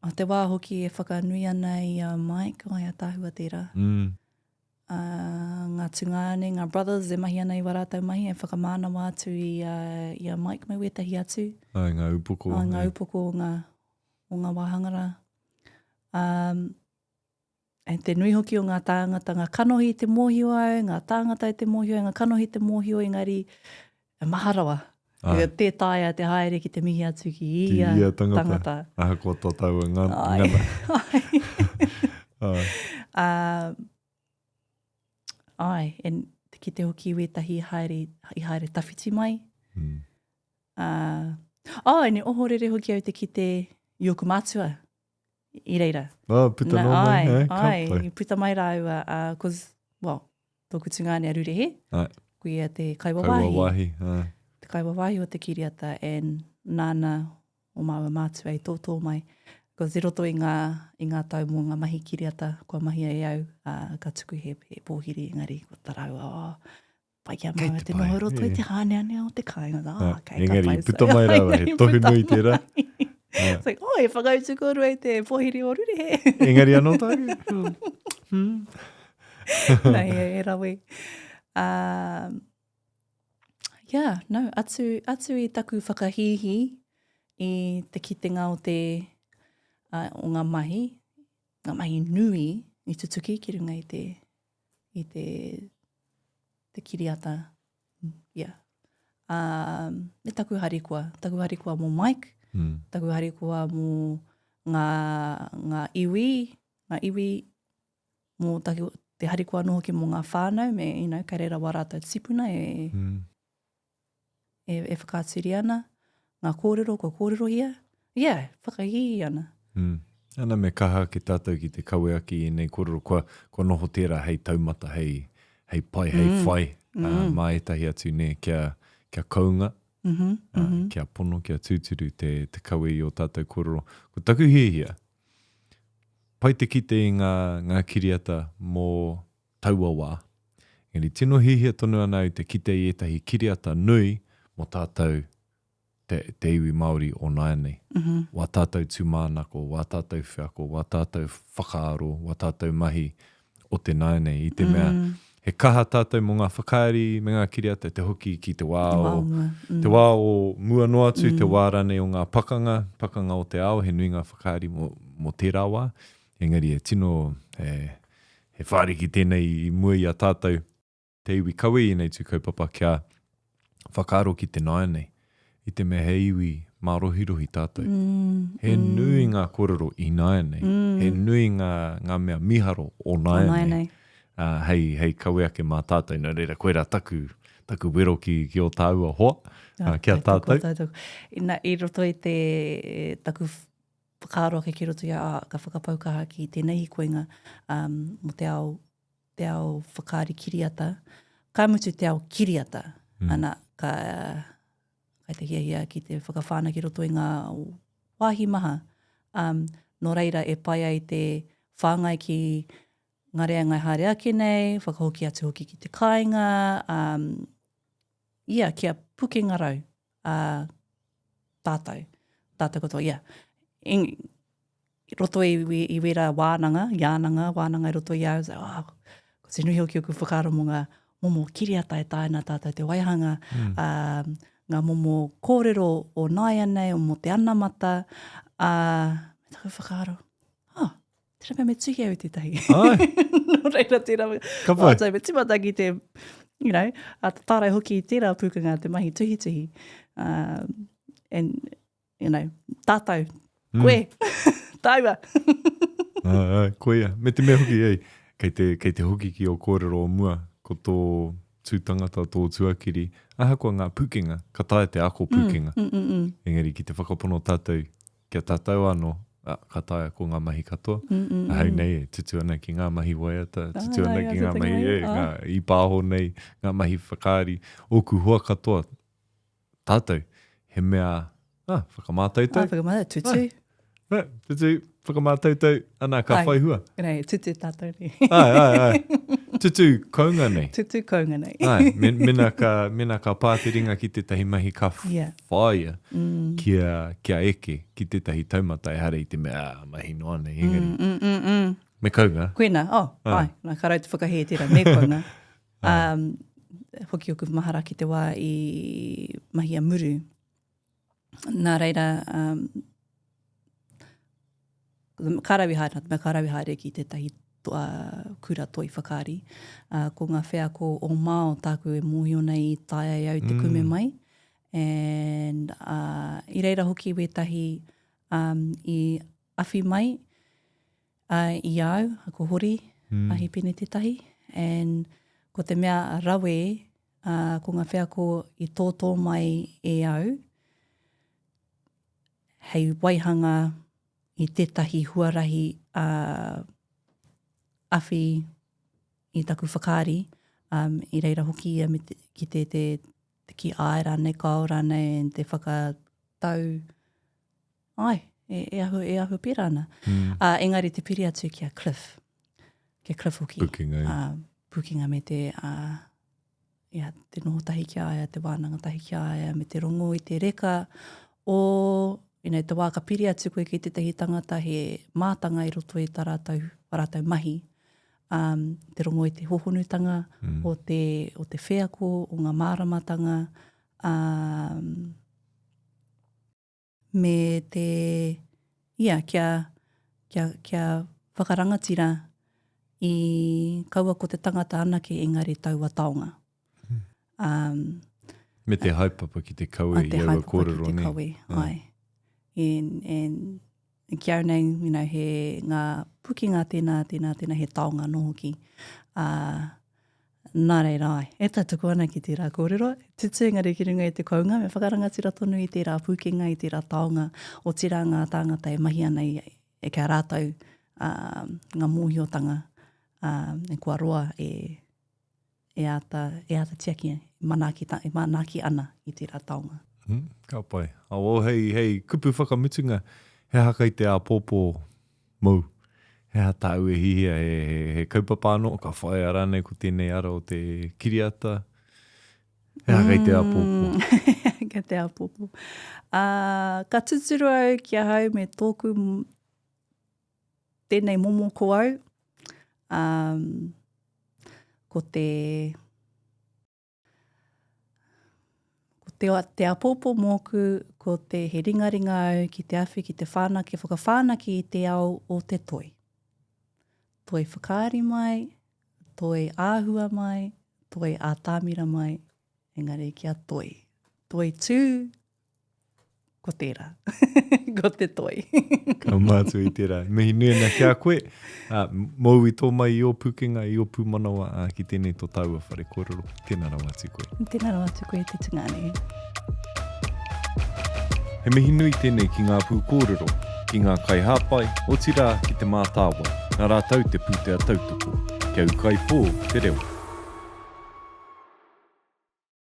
o te wā hoki e whakanui ana i a Mike, ai ātaahua tērā. Mm. Uh, ngā tungāne, ngā brothers e mahi ana i wā rātou mahi, e whakamānawa atu i a, i a Mike me wētahi atu. Āe, ngā upoko. Āe, ngā upoko o ngā, o ngā wāhanga rā. Um, And te nui hoki o ngā tāngata, ngā kanohi te mōhio au, ngā tāngata i te mōhio ai, ngā kanohi te mōhio, engari e maha rawa. Ai. Tē taea te haere ki te mihi atu ki ia, ki ia tangata. tangata. Ahakoa tō tāua ngana. Ai. Ai. Ai. Uh, ai, and te kite hoki wētahi haere, i haere tawhiti mai. Mm. Uh, oh, and ohorere hoki au te kite i ōku mātua. i reira. Oh, puta Na, noa mai, ai, eh, ka ai, pai. i puta mai rāua, uh, cause, well, tōku tungāne a Rurehe, Ai. ko ia te kaiwawāhi. Kaiwawāhi, ai. Te kaiwawāhi o te kiriata, and nāna o māua mātua i tōtō mai. Cause i roto i ngā, i ngā tau mō ngā mahi kiriata kua mahia e au, uh, ka tuku he, he pōhiri, engari ko tā rāua, oh, Pai ki a māua te noho roto i te hāneanea o te kāinga. Ah, okay, Engari, i puta mai rāua, he tohu nui tērā. It's like, oh, e whakautu kōrua i te pōhiri o Rurehe. Engari anō tāku. Hmm. Nei, e, e rawe. Um, yeah, no, atu, atu i taku whakahīhī i te kitenga o te, uh, o ngā mahi, ngā mahi nui i tutuki ki runga i te, i te, te kiriata. Yeah. Um, me taku harikoa. Taku harikoa mō Mike, mm. taku harikoa mō ngā, ngā iwi, ngā iwi, mō taku, te harikoa anō hoki mō ngā whānau, me, you know, kei reira wā rātou tipuna e, mm. e, e whakaaturia ana, ngā kōrero kua kōrerohia, yeah, whakahīhī ana. Mm. Ana me kaha ake tātou ki te kawe ake i ēnei kōrero, kua, kua noho tērā hei taumata, hei, hei pai, hei mm. whai mm. uh, mā ētahi atu, nē, kia, kia kounga, mm -hmm, uh, mm -hmm. kia pono, kia tūturu te, te kawe i ō tātou kōrero. Ko taku hiahia, pai te kite i ngā, ngā kiriata mō taua wā. Engari tino hiahia tonu ana au te kite i ētahi kiriata nui mō tātou te, te iwi Māori o nāianei. Mm -hmm. Wā tātou tūmānako, wā tātou wheako, wā tātou whakaaro, wā tātou mahi o te nāianei. I te mea, mm. he kaha tātou mō ngā whakaari me ngā kiriata te hoki ki te wā Te wā o, o mua. Mm. te wā o mua noa atu, mm. te wā rānei o ngā pakanga, pakanga o te ao, he nui ngā whakaari mō, mō tērā wā. Engari e tino, e, He whāriki tēnei i mua i a tātou, te iwi kawe i ēnei tū kaupapa kia whakaaro ki te nāianei, i te mea he iwi mārohirohi tātou. He nui ngā kōrero ināianei, he nui ngā, ngā mea mīharo o nāianei, ā, hei, hei kawe ake mā tātou. Nō reira, koirā taku, taku wero ki, ki ō tāua hoa, ā, ki a tātou. Ina, i roto i te, taku whakaaro ake ki roto i a, ā, ka whakapau kaha ki tēnei hikoinga um, mō te ao, te ao whakaari kiriata. Ka mutu te ao kiriata, mm. ana, ka, kai te hiahia ki te whakawhāna ki roto i ngā wāhi maha. Um, nō reira e pai ai te whāngai ki ngā reanga e haere ake nei, whakahoki atu hoki ki te kāinga, um, ia, kia pukenga rau, ā, tātou, tātou katoa, yeah. In, roto i, i, i wērā wānanga, iānanga, wānanga i roto i au, so, oh, ko te nui hoki oku whakaaro mō ngā momo kiriata e taea ana tātou te waihanga, mm. ā, ngā momo kōrero o nāianei, o mō te anamata, ā, me taku whakaaro, oh, Tērā pea me tuhi au i tētahi. Ai. Nō reira tērā. Ka pai. Mātou me tīmata ki te, you know, a te tārai hoki i tērā pūkenga te mahi tuhituhi. Um, and, you know, tātou, mm. koe, tāua. ai, ai, koia. Me te mea hoki, ei, kei te, kei te hoki ki o kōrero o mua, ko tō tū tangata, tō tuakiri, ahakoa ngā pūkenga, ka taea te ako pūkenga. Mm, mm, mm, mm. Engari ki te whakapono tātou Kia tātou anō, ā, ka taea ko ngā mahi katoa. Mm, mm, mm. Ahau nei e tutu ana ki ngā mahi waiata, tutu Ai, ana ai, ki ngā ai, mahi, ai, e, ngā i pāho nei, ngā mahi whakaari, ōku hoa katoa, tātou, he mea, ah, whakamātautau. Ah, whakamātautau, tutu. Ai, tutu, whakamātautau, ana, ka Ai. whai hua. Nei, tutu tātou nei. Ai, ai, ai. Tutū kounga nei. Tutū kounga nei. Ai, me, mena ka, mena ka pā te ringa ki tētahi mahi ka yeah. whāia mm. kia, kia eke ki tētahi taumata ehara i te mea, ah, mahi noa nei, engari. Mm, mm, mm, mm. Me kounga. Koina, oh, ai, ai nā, ka rau te whakahē tērā, me kounga. um, hoki oku mahara ki te wā i mahi a muru. Nā reira, um, ka rawi haere, me ka rawi haere ki tētahi uh, kura toi whakaari. Uh, ko ngā wheako o Mao tāku e mōhio nei i taea e au te mm. kume mai. And, uh, i reira hoki wētahi um, i awhi mai uh, i au, ko Hori, mm. a Hipene tētahi. And ko te mea rawe, uh, ko ngā wheako i tōtō mai e au, hei waihanga i tētahi huarahi uh, awhi i taku whakaari, um, i reira hoki ia me te, ki te, te, te ki āe rānei, kāo rānei, and te whakatau, ai, e, e ahu, e ahu pērā ana. Mm. Uh, engari te piri atu ki a Cliff, ki a Cliff hoki. Pukenga. Uh, pukenga me te, uh, ia, te noho tahi ki a ia, te wānanga tahi ki a ia, me te rongo i te reka o, you know, te wā ka piri atu koe ki tētahi tangata he mātanga i roto i tā rātou, tā rātou mahi, um, te rongo i te hohonutanga mm. o, te, o te wheako, o ngā māramatanga, um, me te, ia, kia, kia, kia whakarangatira i kaua ko te tangata anake engari taua taonga. Um, me te haepapa ki te kawe i aua kōrero nei. Te kawe, mm. ai. And, and ki au nei, you know, he ngā pukenga tēnā, tēnā, tēnā, he taonga anō hoki. Uh, Nā reira, āe, e tautoko ana ki tērā kōrero, tutu engari ki runga i te kounga, me whakarangatira tonu i tērā pūkenga, i tērā taonga, otirā ngā tāngata e mahi ana i, e kia rātou ā, ngā mōhiotanga, ā, e kua roa e, e āta, e āta tiaki, e manaaki, e manaaki ana i tērā taonga. Mm, ka pai. Awo, hei, hei kupu whakamutunga, he aha kei te āpōpō Mou. He aha tāu e hihia, he, he, he kaupapa anō, ka whaia rānei ko tēnei ara o te kiriata? He aha kei te āpōpō? Mm, kei te āpōpō. Uh, ka tuturu au ki ahau me tōku tēnei momo ko au. Um, ko te Ko te, te apōpō mōku, ko te he ringaringa au ki te awhi, ki te whanake, whakawhanake i te ao o te toi. Toi whakaari mai, toi āhua mai, toi ātamira mai, engari kia toi. Toi tū, ko tērā. ko te toi. Ka mātua i tērā. Mihi nui ana ki a koe. Uh, mōu i tō mai i ō pūkenga, i ō pūmanawa uh, ki tēnei tō tāua whare kōrero. Tēnā rawa atu koe. Tēnā rawa atu koe te tungāne. He mihi nui tēnei ki ngā pūkōrero, ki ngā kaihāpai, otirā ki Te Mātāwai, nā rātou te pūtea tautoko. Kia ūkaipō te reo.